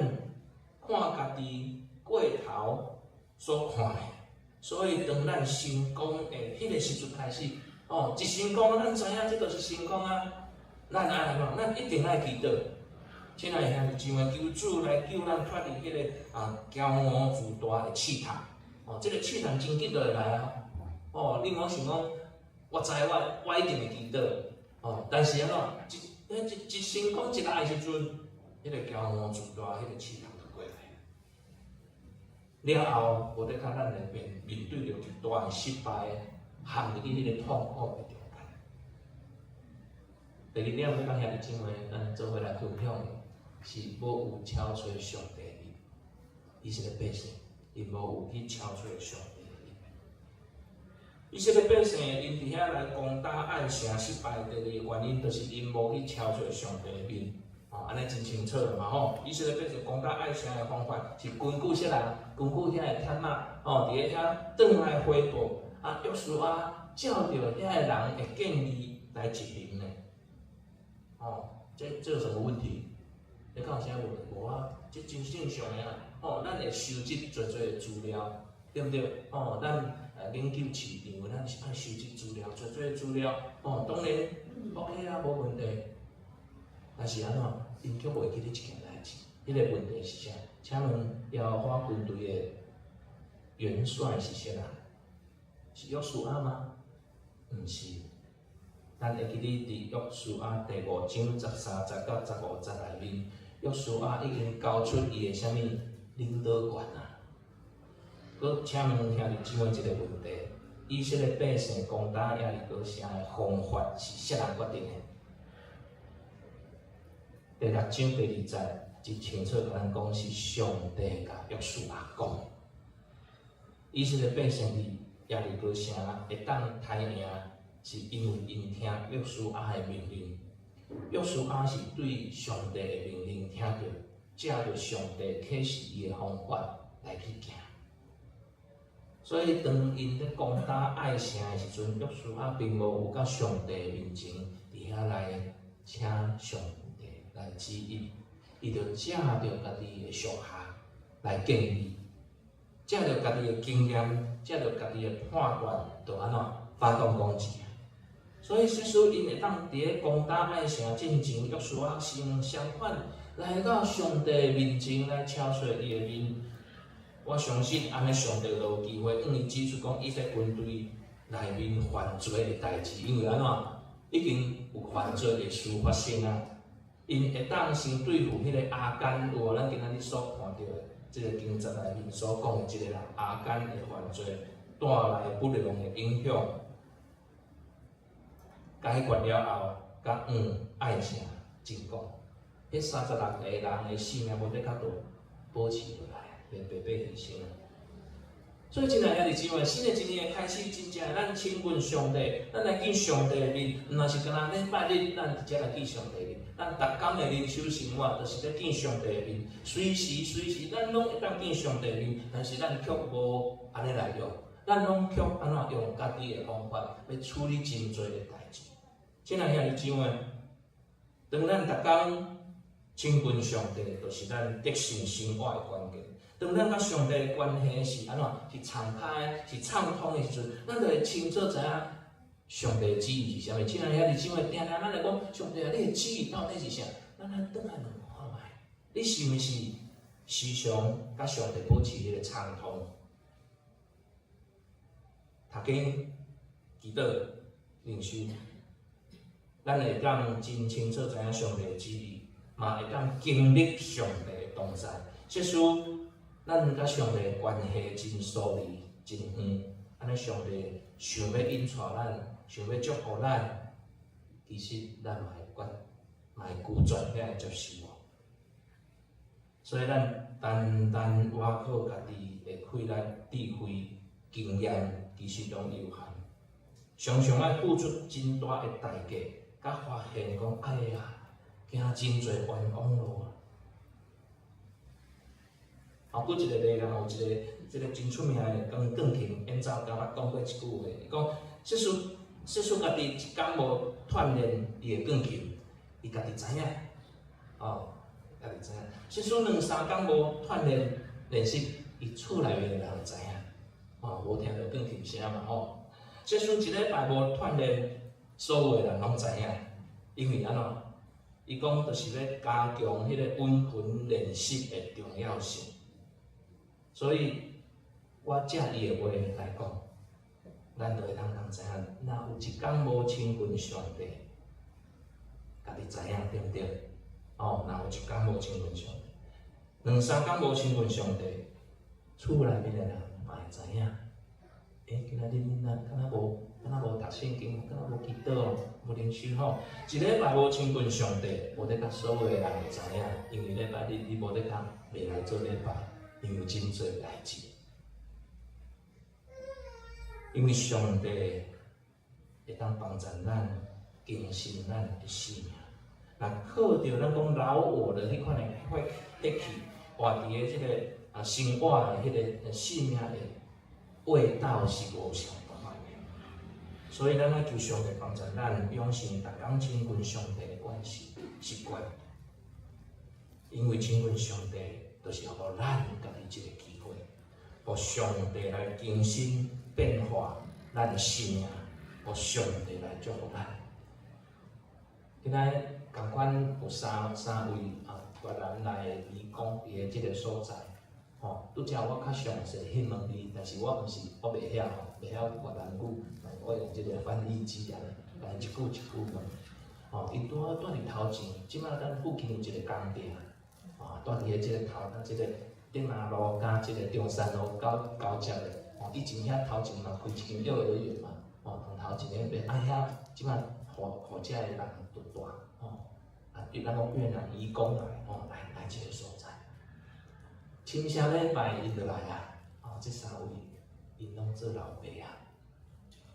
看家己過頭所看的。所以當咱成功的彼個時陣開始，哦，一成功，咱知影這就是成功啊。咱愛按怎？咱一定愛祈禱。親愛的兄弟姊妹，求主來救咱脫離彼个啊驕傲自大的試探。哦，這个試探真緊就會來啊。哦，你莫想講，我知我我一定會祈禱。哦，但是按怎？一一一成功一來的時陣，彼个驕傲自大，彼个試探就過來。了後，無得較咱會面面對著極大的失敗，陷入去彼个痛苦的中間。第二點，欲共兄弟姊妹，咱做伙來分享的是無有敲揣上帝的面。以色列百姓，𪜶無有去敲揣上帝的面。以色列百姓，𪜶佇遐來攻打愛城失敗，第二个原因就是𪜶無去敲揣上帝的面。哦，按呢真清楚了嘛吼！以色列百姓攻打愛城的方法是根據啥人？根據遐个探馬，哦，佇咧遐轉來回報，啊，約書亞照著遐个人的建議來執行的。哦，這這有什麼問題？你講有啥問題？無啊，這真正常的啊。哦，咱會收集濟濟的資料，對毋對？哦，咱研究市場，咱是愛收集資料，濟濟的資料。哦，當然 OK 啊，無問題。但是按怎？𪜶卻袂記得一件代誌，彼个問題是啥？請問耶和華軍隊的元帥是啥人？是約書亞嗎？毋是，咱會記得佇約書亞第五章13節到15節內面，約書亞已經交出伊的啥物領導權啊。閣請問兄弟姊妹一個問題：以色列百姓攻打耶利哥城的方法是啥人決定的？第六章第二節真清楚共咱講，是上帝共約書亞講。以色列百姓佇耶利哥城會當刣贏，是因為𪜶聽約書亞的命令。約書亞是對上帝的命令聽著，照著上帝啟示伊的方法來去行。所以當𪜶咧攻打艾城的時陣，約書亞並無有到上帝面前佇遐來請上帝來指引，伊就照著家己的屬下來建議，照著家己的經驗，照著家己的判斷，就按怎發動攻擊。所以，即使𪜶會當佇咧攻打艾城進前，約書亞先相款來到上帝面前來敲說伊的面。我相信，按呢上帝就有機會向伊指出講，以色列軍隊內面犯罪的代誌，因為按怎已經有犯罪的事發生啊。𪜶會當先對付彼個亞干，有無？咱今仔日所看著的這个經節內面所講的這個人亞干的犯罪帶來不良的影響，解決了後，才向艾城進攻。彼36個人的性命無得較多保持落來，袂白白犧牲。所以，親愛的兄弟姊妹，新的一年的開始，真正咱親近上帝，咱來見上帝的面，毋若是干焦禮拜日，咱直接來見上帝面。咱逐工的靈修生活，就是咧見上帝的面，隨時隨時，咱攏會當見上帝的面，但是咱卻無按呢來用，咱攏卻按怎用家己的方法，欲處理真濟的代誌。親愛兄弟姊妹，當咱逐工親近上帝，就是咱得勝生活的關鍵。當咱佮上帝的關係是按怎？是敞開、是暢通的時陣，咱就會清楚知影上帝的旨意是啥物。親愛兄弟姊妹，定定咱來講，上帝啊，你的旨意到底是啥？咱來轉來問看覓，你是毋是時常佮上帝保持彼个暢通？讀經、祈禱、靈修，咱會當真清楚知影上帝的旨意，嘛會當經歷上帝的同在。即使咱佮上帝關係真疏離、真遠，按呢上帝想欲引帶咱，想欲祝福咱，其實咱嘛會決，嘛會拒絕遐會接受。所以咱單單倚靠家己的氣力、智慧、經驗，其實攏有限。常常愛付出真大的代價，才發現講，哎呀，行真濟冤枉路啊！後閣一個例啦，有一個這個真出名的鋼鋼琴演奏家，捌講過一句話，伊講：即使即使家己一工無鍛鍊伊的鋼琴，伊家己知影，哦，家己知影。即使兩三工無鍛鍊練習，伊厝內面的人會知影，哦，無聽著鋼琴聲嘛吼。即使一禮拜無鍛鍊，所有的人攏知影，因為按怎？伊講就是欲加強彼个穩頻練習的重要性。所以，我借伊的話來講，咱就會當通知影，若有一工無親近上帝，家己知影對毋對？哦，若有一工無親近上帝，兩三工無親近上帝，厝內面的人嘛會知影。欸，今仔日恁若敢若無，敢若無讀聖經，敢若無祈禱哦，無靈修吼，一禮拜無親近上帝，無得共所有的人會知影，因為禮拜日你無得通袂來做禮拜，因為有真濟代誌。因為上帝會當幫助咱更新咱的生命，若靠著咱講老我的彼款的血血氣，活佇个這個啊生活的彼个生命的味道是無相仝的。所以咱愛求上帝幫助咱養成逐工親近上帝的關係習慣，因為親近上帝，就是予咱家己一個機會，予上帝來更新變化咱的生命，予上帝來祝福咱。今仔日仝款有三三位啊，越南來的義工佇个這个所在，吼，拄才我較詳細詢問伊，但是我毋是，我袂曉吼，袂曉越南語，我用這个翻譯機來。共伊一句一句問。哦，𪜶拄好蹛佇頭前，這擺咱附近有一個工地，哦，蹛佇咧這個頭，咱這個頂南路佮這個中山路交交接的，哦，以前遐頭前嘛開一間幼兒園嘛，哦，頭前彼邊，啊遐這擺予予遮的人都蹛，吼，啊，咱講越南移工來，吼，來來這個所在。親啥禮拜𪜶就來啊，哦，這三位𪜶攏做老爸啊，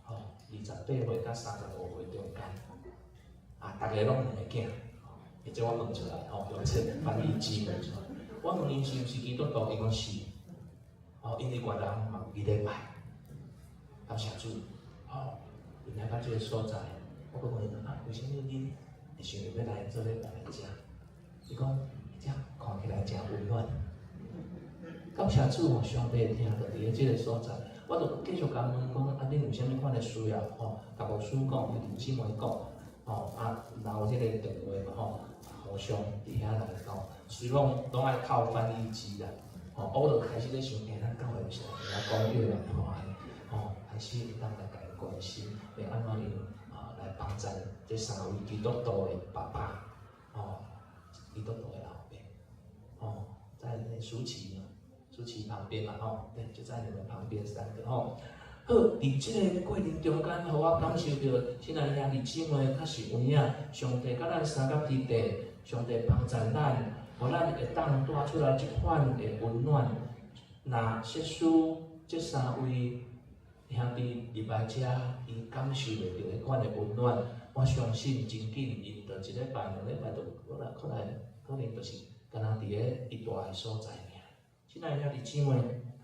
吼，28歲佮35歲中間，啊，逐个攏兩个囝，或者我問出來，吼，用這翻譯機問出來，我問𪜶是毋是基督徒，伊講是，哦，因為越南嘛有去禮拜，感謝主，吼，𪜶來到這個所在，我閣問𪜶啊，為啥物恁會想著欲來做禮拜來遮？伊講遮看起來誠溫暖。感謝主吼，上帝疼著佇咧這個所在，我就繼續共問講，啊，恁有啥物款的需要吼？共牧師講，兄弟姊妹講，吼，啊，留這個電話嘛吼，互相佇遐來講。雖講攏愛靠翻譯機啦，吼，我就開始咧想，欸，咱教會毋是會曉講越南話的，吼，開始會當來共𪜶關心，欲按怎樣啊來幫贊這三位基督徒的爸爸，吼，基督徒的老爸，吼，在那舒淇呢？舒淇旁邊嘛，吼，對，就在你們旁邊三個，吼。好，佇這個過程中間，予我感受著，親愛兄弟姊妹，確實有影，上帝佮咱相佮佇地，上帝幫助咱，予咱會當帶出來這款的溫暖。若設使這三位兄弟入來遮，伊感受袂著彼款的溫暖，我相信真緊，𪜶就一禮拜、兩禮拜就可能可能可能就是干焦佇咧伊蹛的所在爾。親愛兄弟姊妹，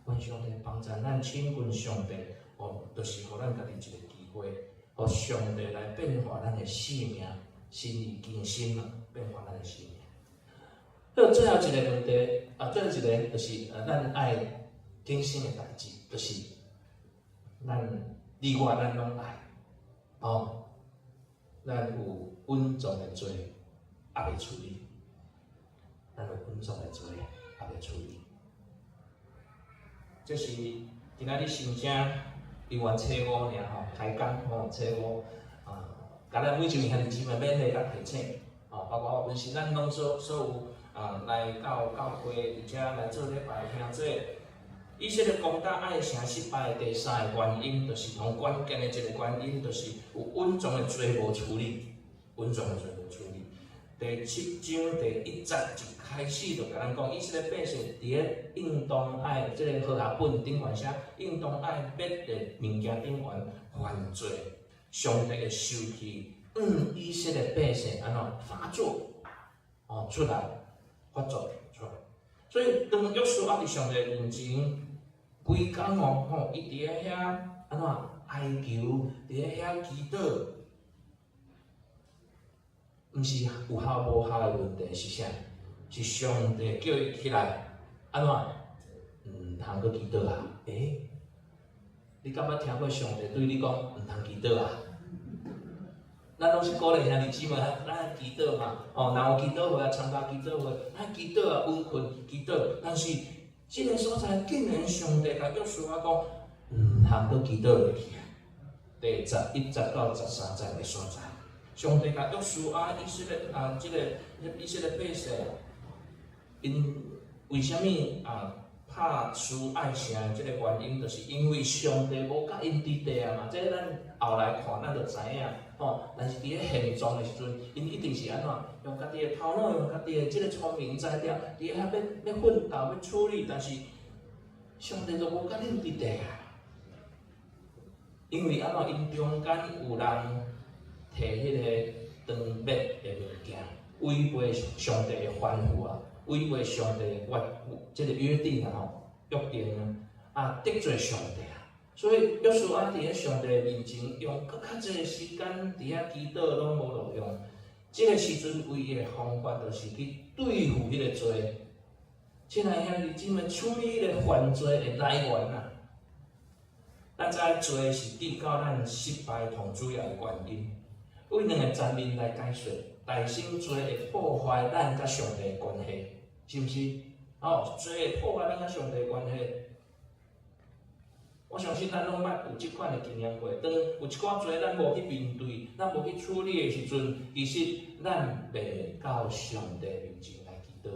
願上帝幫助咱親近上帝，哦，就是予咱家己一個機會，予上帝來變化咱的生命，心意更新嘛，變化咱的生命。好，最後一個問題，啊，最後一個就是咱愛更新的代誌，就是咱你我咱攏愛，哦，咱有隱藏的罪猶未處理，咱有隱藏的罪猶未處理。這是今仔日新正猶原初五爾吼，開工吼初五啊，共咱每一位兄弟姊妹勉勵佮提醒，吼，包括我本身，咱攏所所有啊來到教會，而且來做禮拜兄弟。以色列攻打艾城失敗的第三个原因，就是同關鍵的一個原因，就是有隱藏的罪無處理，隱藏的罪無處理。第七章第一節一開始就共咱講，以色列百姓佇咧應當愛這個和合本頂懸寫，應當愛滅的物件頂懸犯罪，上帝的受氣，以色列百姓按怎發作，哦出來發作出來。所以當約書亞佇上帝面前，規工哦吼，伊佇咧遐按怎哀求，佇咧遐祈禱。毋是有效無效的問題，是啥？是上帝叫伊起來，按怎？毋通閣祈禱啊？欸，你敢捌聽過上帝對你講毋通祈禱啊？咱攏是鼓勵兄弟姊妹，咱愛祈禱嘛，哦，若有祈禱會啊，參加祈禱會，咱祈禱啊，穩困祈禱。但是這個所在竟然上帝共約書亞講，毋通閣祈禱落去啊！第11節到13節的所在。上帝共約書亞以色列啊，這個以色列百姓，𪜶為啥物啊拍輸艾城的這個原因，就是因為上帝無佮𪜶佇地啊嘛。這咱後來看，咱就知影吼。但是佇咧現狀的時陣，𪜶一定是按怎用家己的頭腦，用家己的這個聰明才智，佇遐欲奮鬥，欲處理，但是上帝就無佮恁佇地啊。因為按怎𪜶中間有人摕彼個斷滅的物件，違背上帝的吩咐啊，違背上帝的約，這個約定啊吼，約定啊，啊得罪上帝啊，所以約書亞佇咧上帝面前用閣較濟時間佇遐祈禱攏無路用。這個時陣唯一的方法就是去對付彼個罪。親愛兄弟姊妹，處理彼個犯罪的來源啊。咱知罪是致到咱失敗同主要的原因。對兩个層面來解說，大先罪會破壞咱佮上帝的關係，是毋是？哦，罪會破壞咱佮上帝的關係。我相信咱攏捌有這款的經驗過。當有一寡罪咱無去面對，咱無去處理的時陣，其實咱袂到上帝面前來祈禱。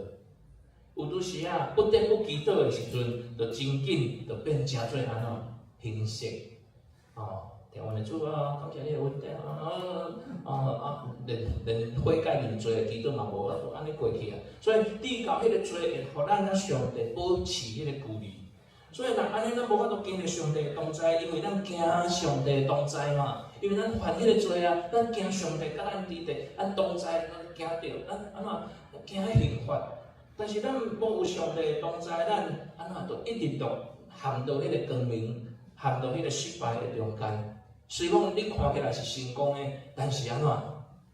有拄時仔不得不祈禱的時陣，就真緊就變成做按怎形式。哦，聽阮的主啊，感謝你的恩典啊啊啊！連悔改認罪的祈禱嘛無，就按呢過去啊。所以，至到彼個罪會予咱佮上帝保持彼個距離。所以若按呢，咱無法度經歷上帝的同在，因為咱驚上帝的同在嘛。因為咱犯彼個罪啊，咱驚上帝佮咱佇咧，咱同在，咱驚著，咱按怎驚彼刑罰。但是咱無有上帝的同在，咱按怎就一直都陷入彼個光明，陷入彼個失敗的中間。雖講你看起來是成功的，但是按怎？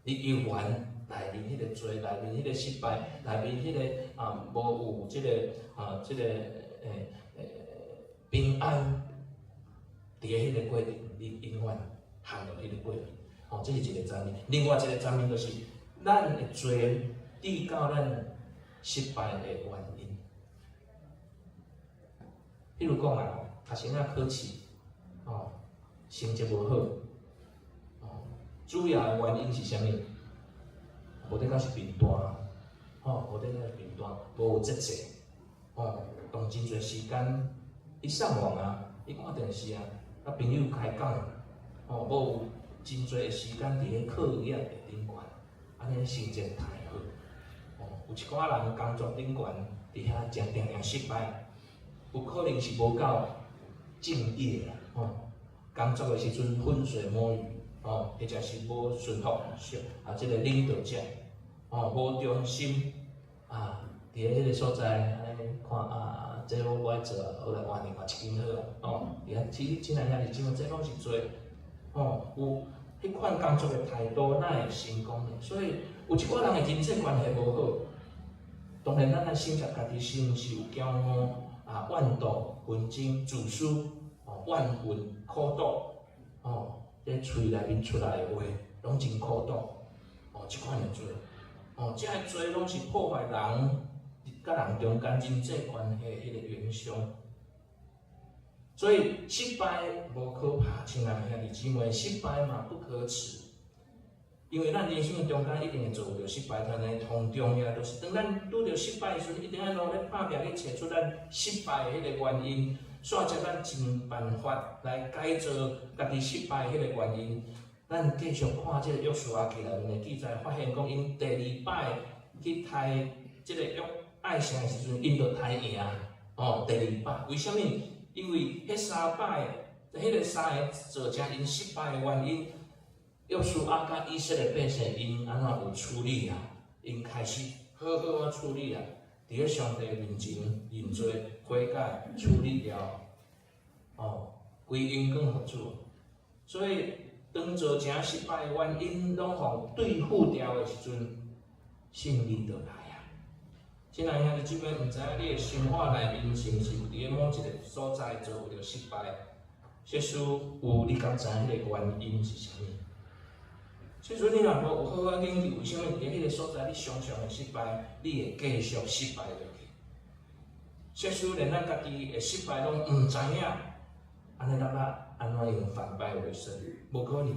你猶原內面彼個罪，內面彼個失敗，內面彼個啊無有這個啊這個平安，佇咧彼個過程，你永遠陷入彼個過程。吼，這是一個層面。另外一個層面就是，咱的罪致到咱失敗的原因。比如講啊，學生仔考試，吼，成績無好，吼，主要的原因是啥物？無得講是貧惰，吼，無得講是貧惰，無有節制，吼，用真濟時間。伊上網啊，伊看電視啊，佮朋友開講，吼，無有真濟的時間佇咧課業的頂懸，按呢成績太好。吼，有一寡人工作頂懸，佇遐誠定定失敗，有可能是無夠敬業啦，吼，工作的時陣渾水摸魚，吼，或者是無順服啊，這個領導者，吼，無忠心，啊，佇咧彼個所在按呢看啊。這我無愛做啊，我來換另外一間好啊，吼！佇遐其實親愛兄弟姊妹，這攏是罪，吼！有彼款工作的態度，哪會成功呢？所以有一寡人的人際關係無好，當然咱愛省察家己是毋是有驕傲啊、怨妒、紛爭、自私、哦、怨恨、苦毒，哦，這喙內面出來的話，攏真苦毒，哦，這款的罪，哦，這个罪攏是破壞人佮人中間人際關係彼個元凶，所以失敗無可怕，親愛兄弟姊妹，失敗嘛不可恥，因為咱人生中間一定會做著失敗，但是同重要就是當咱拄著失敗的時陣，一定愛努力拍拚去揣出咱失敗的彼個原因，煞才咱盡辦法來改造家己失敗的彼個原因。咱繼續看這個約書亞記內面的記載，發現講𪜶第二擺去刣這個約艾城的時陣，𪜶就刣贏，哦，第二擺，為啥物？因為彼三擺，彼個三个造成𪜶失敗的原因，約書亞佮以色列百姓𪜶按怎有處理啊？𪜶開始好好仔處理啊！佇咧上帝面前認罪悔改，處理了，哦，歸榮光予主。所以，當造成失敗的原因攏予對付掉的時陣，勝利就來。親愛兄弟姊妹，毋知影你的生活內面是毋是有佇咧某一個所在做著失敗？設使有，你敢知影彼個原因是啥物？設使你若無有好好研究，為啥物佇彼個所在你常常會失敗？你會繼續失敗落去。設使連咱家己會失敗攏毋知影，按呢咱欲按怎用反敗為勝？無可能。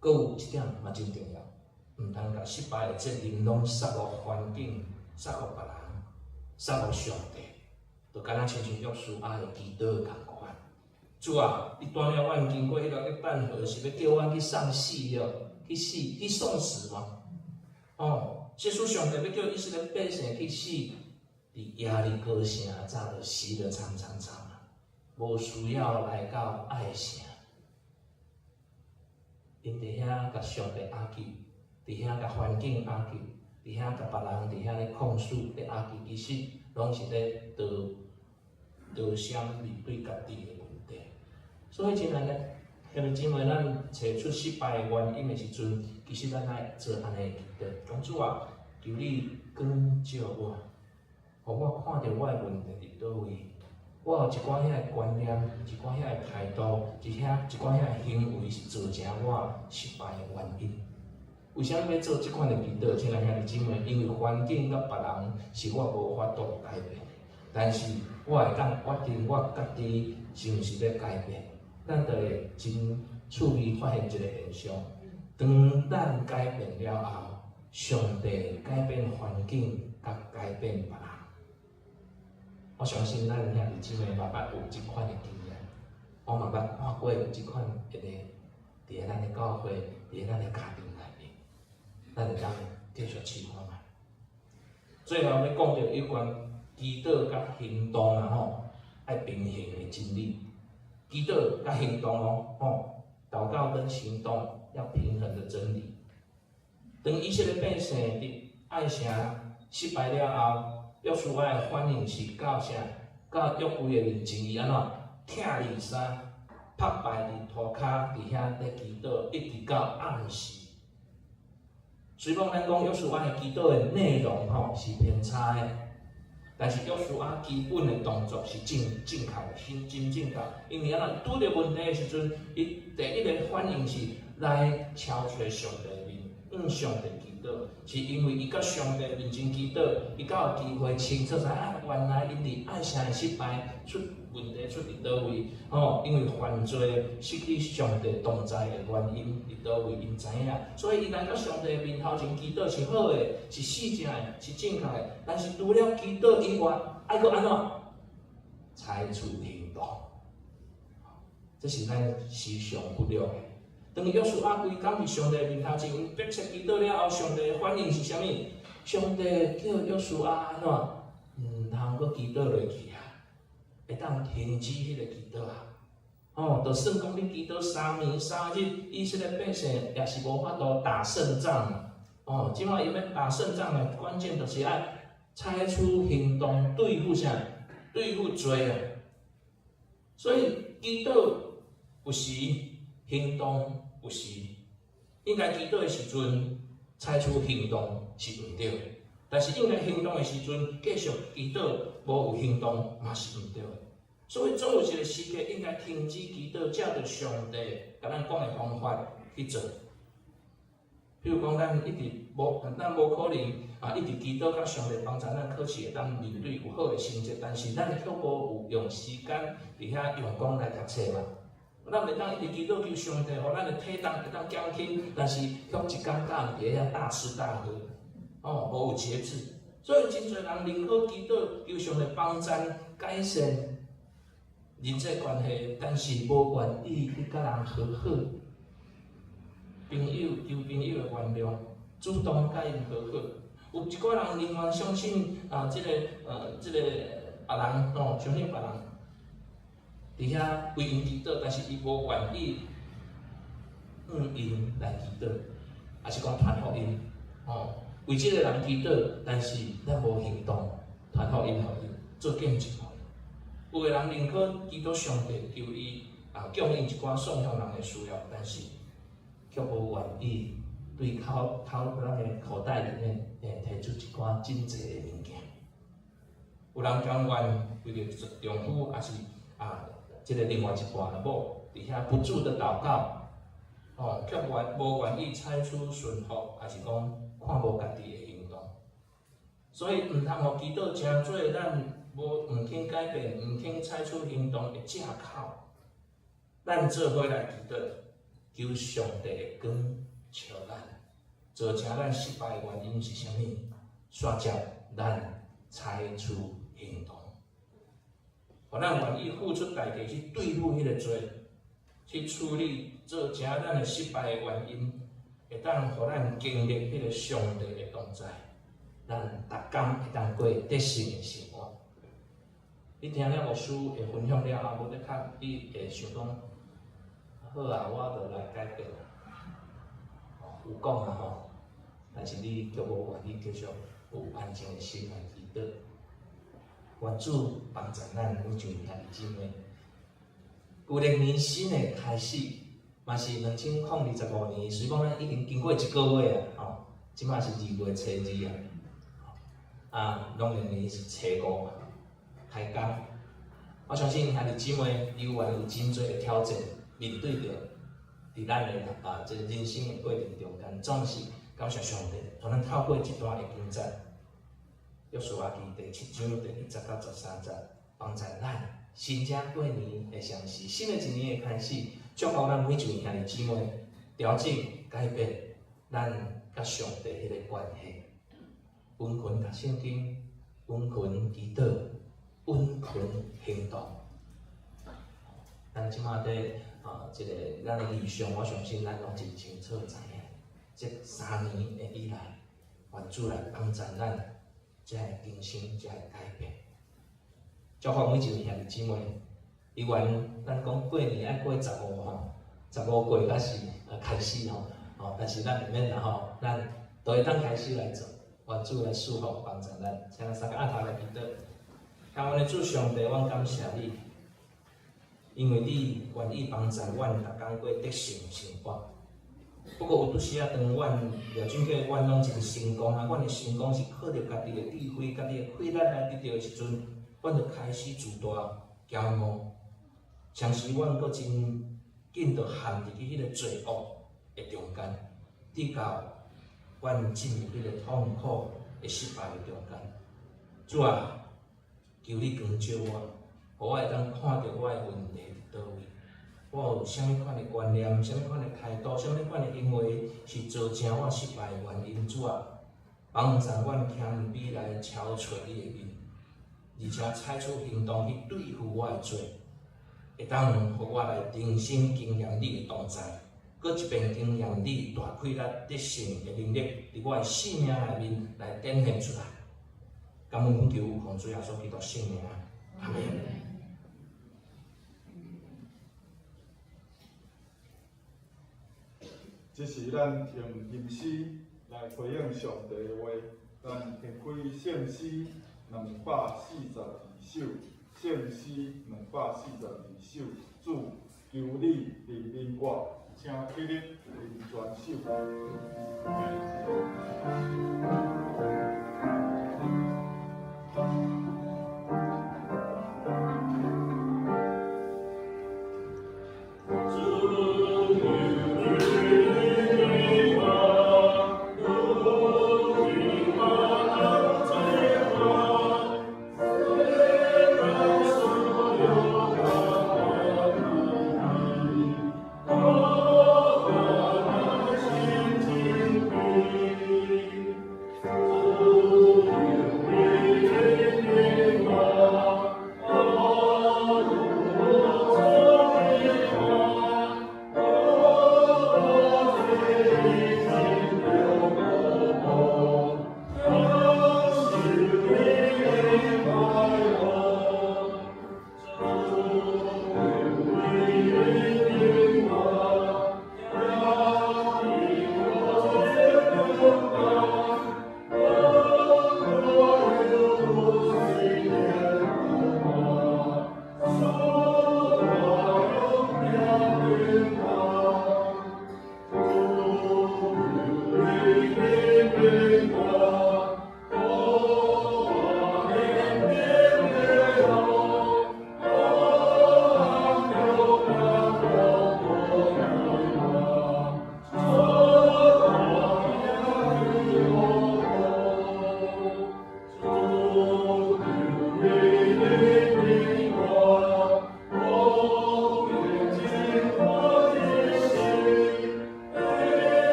閣有一點嘛真重要，毋通共失敗的責任攏捒予環境。捒予別人，捒予上帝，就敢若親像約書亞的祈禱仝款。主啊，你帶領阮經過彼個約旦河，是欲叫阮去喪死哦，去死去送死嗎？哦，設使上帝欲叫以色列百姓去死，佇耶利哥城早就死得慘慘慘啊，無需要來到艾城。𪜶佇遐共上帝拗撬，佇遐共環境拗撬。佇遐共別人佇遐咧控訴、咧拗撬，其實攏是咧逃逃閃面對家己的問題。所以，親愛的兄弟姊妹，咱揣出失敗的原因的時陣，其實咱愛做按呢祈禱，講主啊，求你光照我，予我看著我的問題佇佗位。我有一寡遐的觀念，一寡遐的態度，一寡遐的行為是造成我失敗的原因。為啥物欲做這款的祈禱？親愛兄弟姊妹，因為環境佮別人是我無法度改變的，但是我會當決定我家己是毋是欲改變，咱就會真趣味發現一個現象：當咱改變了後，上帝改變環境，佮改變別人。我相信咱兄弟姊妹嘛捌有這款的經驗，我嘛捌看過有這款的例，佇咧咱的教會，佇咧咱的家庭內面，咱會當繼續試看覓。最後欲講著有關祈禱佮行動啊吼，愛平衡的真理。祈禱佮行動哦，吼，禱告跟行動要平衡的真理。當以色列百姓佇艾城失敗了後，約書亞的反應是到啥？到約櫃的面前，伊按怎？拆裡衫，拍敗佇塗跤，佇遐咧祈禱，一直到暗時。雖講咱講約書亞的祈禱的內容吼是偏差的，但是約書亞基本的動作是正正確的，真真正確。因為按怎？拄著問題的時陣，伊第一个反應是來敲揣上帝面，向上帝祈禱，是因為伊佮上帝面前祈禱，伊才有機會清楚知啊，原來𪜶佇艾城的失敗出問題出佇佗位，吼，因為犯罪失去上帝同在的原因佇佗位，𪜶知影，所以伊來到上帝面頭前祈禱是好的，是四正的，是正確的。但是除了祈禱以外，愛閣按怎？採取行動，這是咱時常忽略的。當約書亞規工佇上帝面頭前迫切祈禱了後，上帝的反應是啥物？上帝叫約書亞按怎？毋通閣祈禱落去啊！會當停止彼個祈禱啊！哦，就算講你祈禱三暝三日，以色列百姓也是無法度打勝仗。哦，這擺伊欲打勝仗的關鍵就是愛採取行動對付啥？對付罪啊！所以祈禱有時，行動有時，應該祈禱的時陣採取行動是毋對的，但是應該行動的時陣繼續祈禱無有行動嘛是毋對的。所以總有一個時刻應該停止祈禱，照著上帝共咱講的方法去做。比如講，咱一直無，咱無可能啊，一直祈禱，佮上帝幫助咱考試會當面對有好的成績，但是咱卻無有用時間佇遐用功來讀冊嘛。咱袂當一直祈禱求上帝，予咱的體重會當減輕，但是卻一工到暗佇遐大吃大喝，哦，無有節制。所以真濟人寧可祈禱求上帝幫贊改善人際關係，但是無願意去佮人和好。朋友求朋友的原諒，主動佮𪜶和好。有一寡人寧願相信啊，這個別人哦，相信別人，佇遐為𪜶祈禱，但是伊無願意向𪜶來祈禱，抑是講傳福音，哦，為這個人祈禱，但是咱無行動，傳福音予伊做見證予伊。有的人寧可祈禱上帝求伊啊，供應一寡送向人的需要，但是卻無願意對口口咱的口袋裡面會提出一寡真濟的物件。有人甘願為著丈夫，抑是啊，這個另外一半的某，佇遐不住的禱告，哦，卻願無願意採取順服，抑是講看無家己的行動。所以毋通予祈禱成做咱無毋肯改變、毋肯採取行動的藉口。咱做伙來祈禱，求上帝的光照咱，造成咱失敗的原因是啥物？煞接咱採取行動，予咱願意付出代價去對付彼個罪，去處理造成咱的失敗的原因，會當予咱經歷彼個上帝的同在，咱逐工會當過得勝的生活。你聽了牧師的分享了後，無得較你會想講，好啊，我就來改變。哦，有講啊吼，但是你卻無願意繼續有安靜的心來祈禱。願主幫助咱每一位兄弟姊妹。舊曆年新的開始，嘛是2025年，雖講咱已經經過一個月啊，吼，這擺是二月初二啊，啊，農曆年是初五嘛，開工。我相信兄弟姊妹猶原有真濟的挑戰面對著，佇咱的啊這個人生的過程中間，總是感謝上帝，予咱透過這段的經節，约书亚记第七章第一节到十三节，帮助咱新正过年的相时，新的一年的开始，祝福咱每一位兄弟姊妹调整改变咱佮上帝彼个关系。温存读圣经，温存祈祷，温存行动。咱这马伫啊，这个咱的异象，我相信咱拢真清楚知影。这三年的以来，愿主来帮助咱，才会更新，才会改变。祝福每一位兄弟姊妹，犹原咱讲过年爱过十五吼，十五过才是开始吼，吼，但是咱毋免啦吼，咱都会当开始来做，愿主来赐福帮助咱，请咱三个按头来祈祷。感恩的主上帝，阮感谢你，因为你愿意帮助阮逐工过得胜生活。不过有拄时仔，当阮廖俊杰，阮拢真成功啊！阮的成功是靠著家己的智慧、家己的气力来得著的时阵，阮就开始自大、骄傲，同时阮阁真紧就陷入去彼个罪恶的中间，直到阮进入彼个痛苦的失败的中间。主啊，求你光照我，予我会当看著我的问题伫佗位。我有啥物款的观念、啥物款的态度、啥物款的行为，是造成我失败的原因？主啊，帮助阮谦卑来朝揣你的面，而且采取行动去对付我的罪，会当予我来重新经验你的同在，阁一遍经验你大气力得胜的能力，伫我的生命内面来展现出来。感恩恳求，奉主耶稣基督圣名，阿们。这时，咱用吟诗来回应上帝的话。咱下开圣诗242首，圣诗242首，主求你怜悯我，请起立领全首。请坐。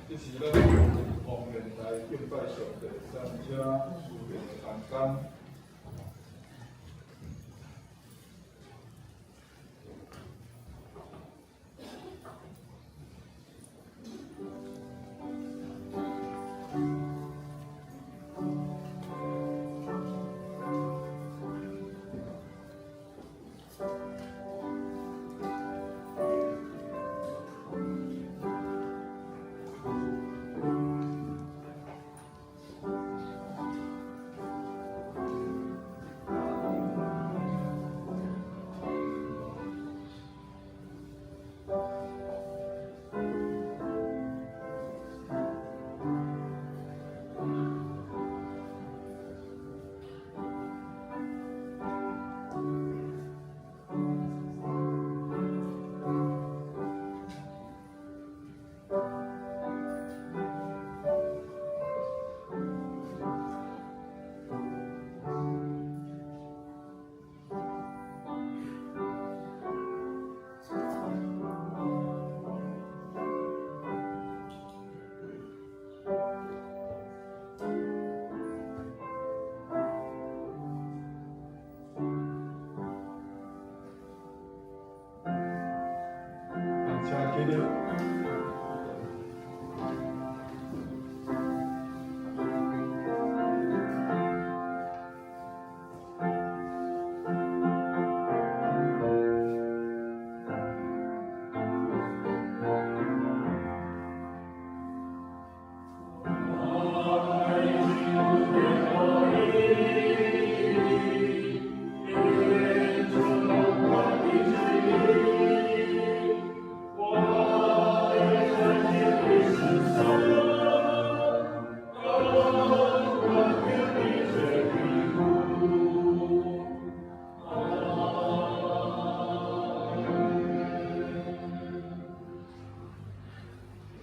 这是咱方言来敬拜上帝，咱请书面的同工。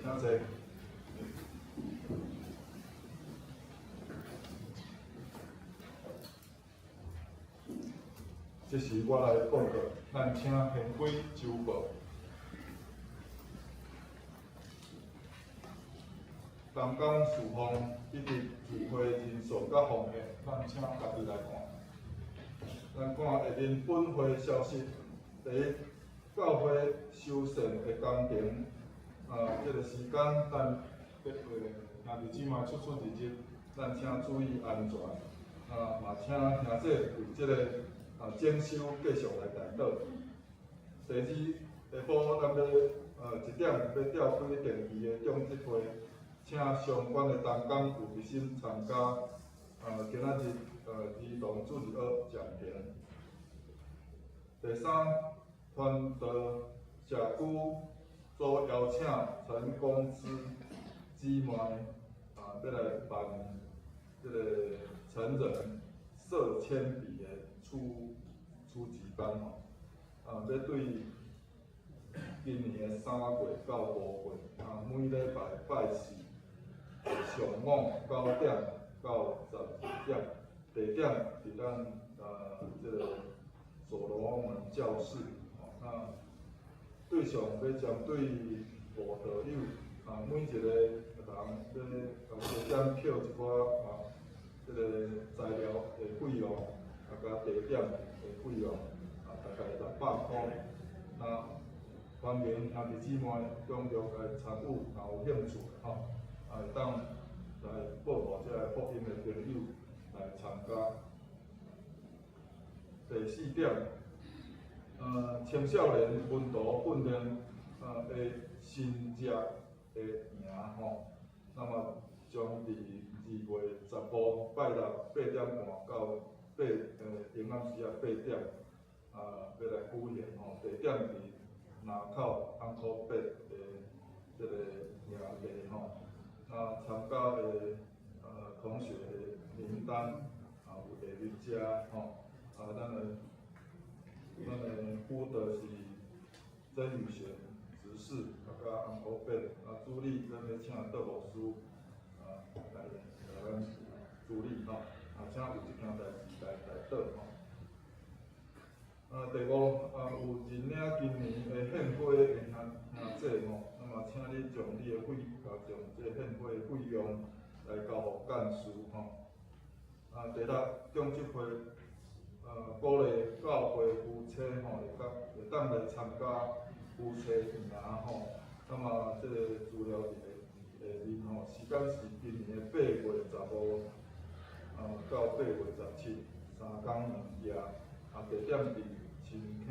請坐。這時我來報告，咱請賢輝周報。同工事奉以及聚會人數佮奉獻，咱請家己來看。咱看下面本會消息，第一，教會修繕的工程，這個時間咱兄弟姊妹出出入入，咱請注意安全。嘛請兄弟為這個整修繼續來代禱。第二，下晡咱欲1點欲召開定期的長執會，請相關的同工有熱心參加。今仔日兒童主日學暫停。第三，傳道社區組邀請陳公司姊妹欲來辦這個成人色鉛筆的初級班吼，欲對今年的3月到5月，每禮拜拜四上午9點到12點，地點佇咱這個所羅門教室，吼，對象欲針對慕道友，每一個人欲加減扣一寡這個材料的費用，佮地點的費用，大概600箍。那歡迎兄弟姊妹踴躍來參與，若有興趣的吼，會當來報予這个福音的朋友來參加。第四點，青少年門徒訓練的新熱的營吼，那麼將佇2月15拜六8點半到下暗時仔8點，欲來舉行吼，地點佇林口安可伯的這個營地吼。那參加的同學的名單有列佇遮吼。咱的輔導是曾宇賢執事，佮安可伯，主理咱欲請杜牧師來咱主理吼。請為這件代誌來代禱吼。第五，有認領今年的獻花的兄姐吼，那麼請你將你的費，將這個獻花的費用來交予幹事吼。第六，長執會，鼓勵教會夫妻吼，會當來參加夫妻營吼。那麼這個資料佇下面吼，時間是今年的8月15，到8月17，3工2夜。地點佇深坑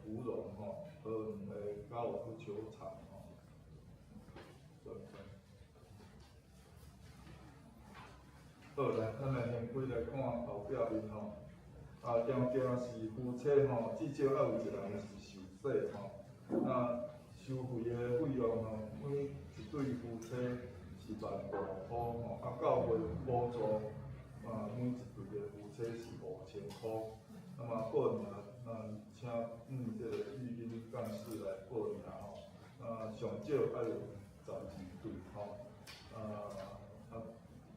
福隆吼，桃園的高爾夫球場吼。好，來，咱來現開來看後壁面吼。條件是夫妻吼，至少愛有一個人是受洗吼。那收費的費用吼，每一對夫妻是15,000箍吼，教會補助每一對的夫妻是5,000箍。那麼報名，咱請這個育嬰幹事來報名吼。上少愛有12對吼。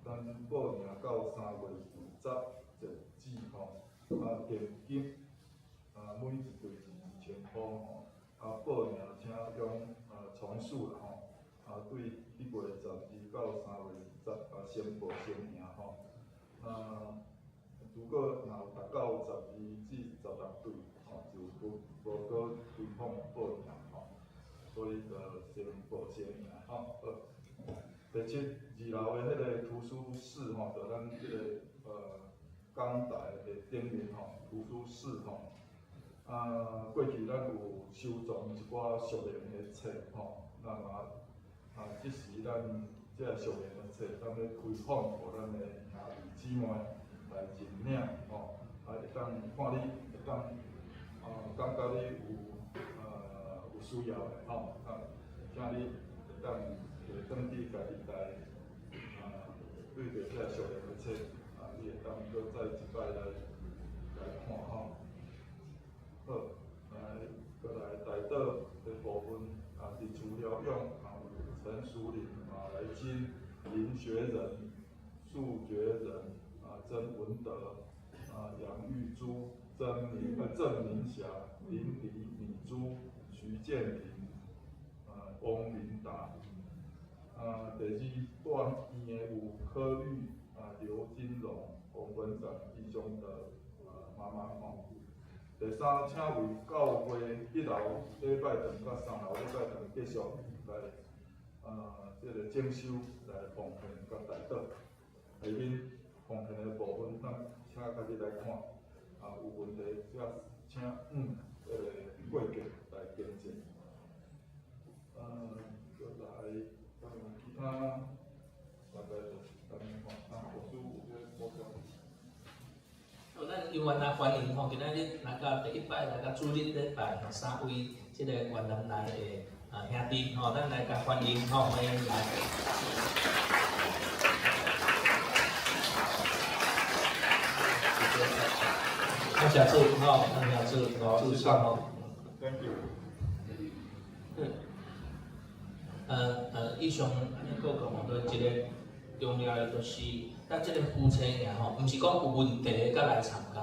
咱報名到3月20截止吼。定金每一對是2,000箍吼。報名請用從速啦吼。對1月12到3月20，先報先贏吼。如果若有達到12至16對，吼，就無閣開放報名吼。所以就先報先贏吼。好。第七，二樓的彼個圖書室吼，就咱這個講台的頂面吼，圖書室吼。過去咱有收藏一寡屬靈的冊吼，那麼這時咱這個屬靈的冊，咱欲開放予咱的兄弟姊妹來認領吼，會當看你會當感覺你有需要的吼，請你會當提轉去家己來對著這個屬靈的冊，你會當閣再一擺來看吼。好，來閣來代禱的部分，伫厝疗养啊有陈淑玲、马来金、林学仁、苏觉仁、曾文德、杨玉珠、郑明霞、林李米珠、徐建平、翁明达。第二住院的有柯玉、刘金荣、洪文长、伊松的妈妈吼。第三，请为教会一楼礼拜堂佮三楼礼拜堂继续来，这个整修来奉献佮代祷。下面奉献的部分，咱请家己来看，有问题则请这个过格来见证。阁来，其他大概就是按呢看，牧师有欲补充。好，咱犹原来歡迎吼，今仔日來到第一擺來到主日禮拜吼，三位這個越南來的兄弟吼，咱來共歡迎吼，歡迎來。感謝主吼，感謝主，好，主謝謝吼。 Thank you。以上按呢報告吼，都一個重要的就是，咱這個夫妻營吼，毋是講有問題才來參加，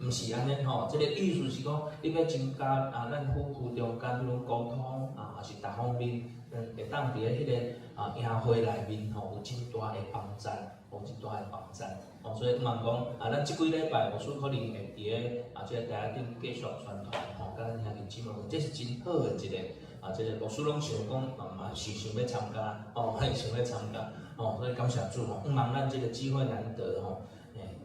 毋是按呢吼。這個意思是講，你欲增加啊，咱夫婦中間彼種溝通啊，抑是逐方面，會當佇咧彼個營會內面吼，有真大的幫贊，有真大的幫贊。哦，所以毋茫講啊，咱這幾禮拜牧師可能會佇咧這個台仔頂繼續傳傳吼，佮咱兄弟姊妹，這是真好的一個。這個牧師攏想講，嘛是想欲參加，哦，嘛是想欲參加，哦，所以感謝主吼，毋茫咱這個機會難得吼，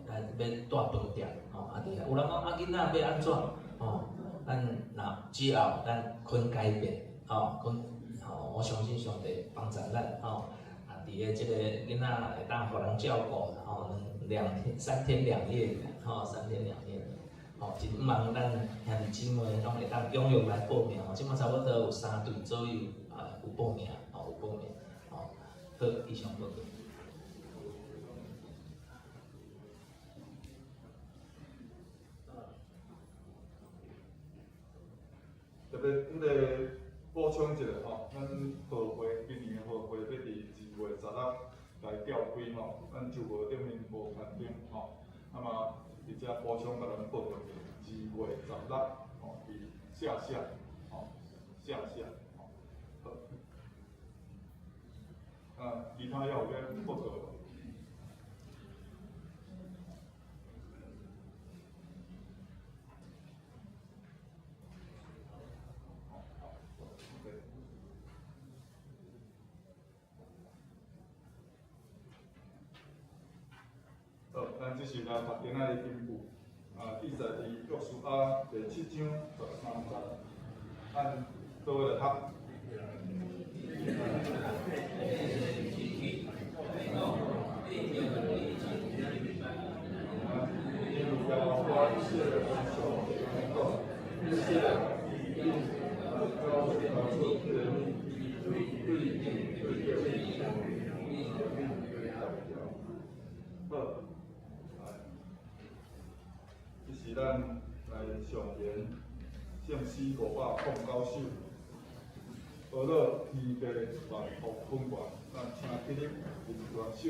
來欲蹛飯店，吼，佇遐有人講啊，囡仔欲按怎，吼，咱若只要咱肯改變，吼，肯，吼，我相信上帝幫助咱，吼，佇咧這個囡仔會當予人照顧，吼，兩天三天兩夜，吼，三天兩夜。吼，真毋茫咱兄弟姊妹攏會當踴躍來報名吼，這馬差不多有三隊左右有報名，吼有報名，吼，好，以上報告。特別阮來補充一下吼，咱和會今年和會欲佇2月16來召開吼，咱周報頂面無刊登吼，那麼佇遮補充共咱報告者，2月16吼，佇下下吼，下下吼，好。其他猶有欲報告無？好，OK。好，咱這時來讀今仔日經句，記載佇約書亞第七章13節，咱做伙來讀。耶和華以色列的上帝講：以色列因高出的對對對好，這是咱來上言聖詩509首，呵咾天父萬福本願，咱請起立，林傳首。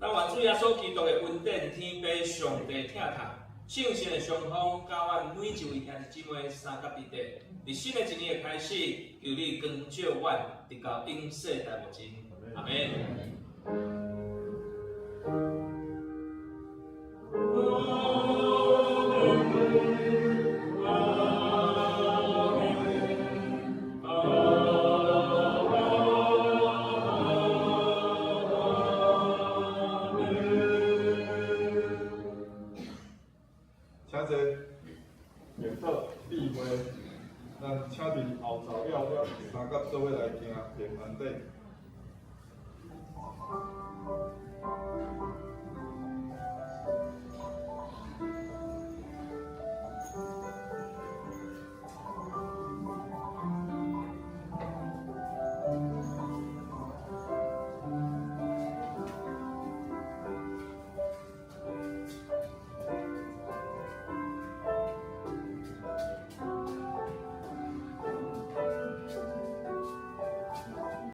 咱願主耶穌基督的恩典、天父上帝疼痛、聖神的相逢，佮阮每一位兄弟姊妹相佮佇底。佇新的一年的開始，求你光照阮，直到永世大無盡。阿們。做伙來行平安禮。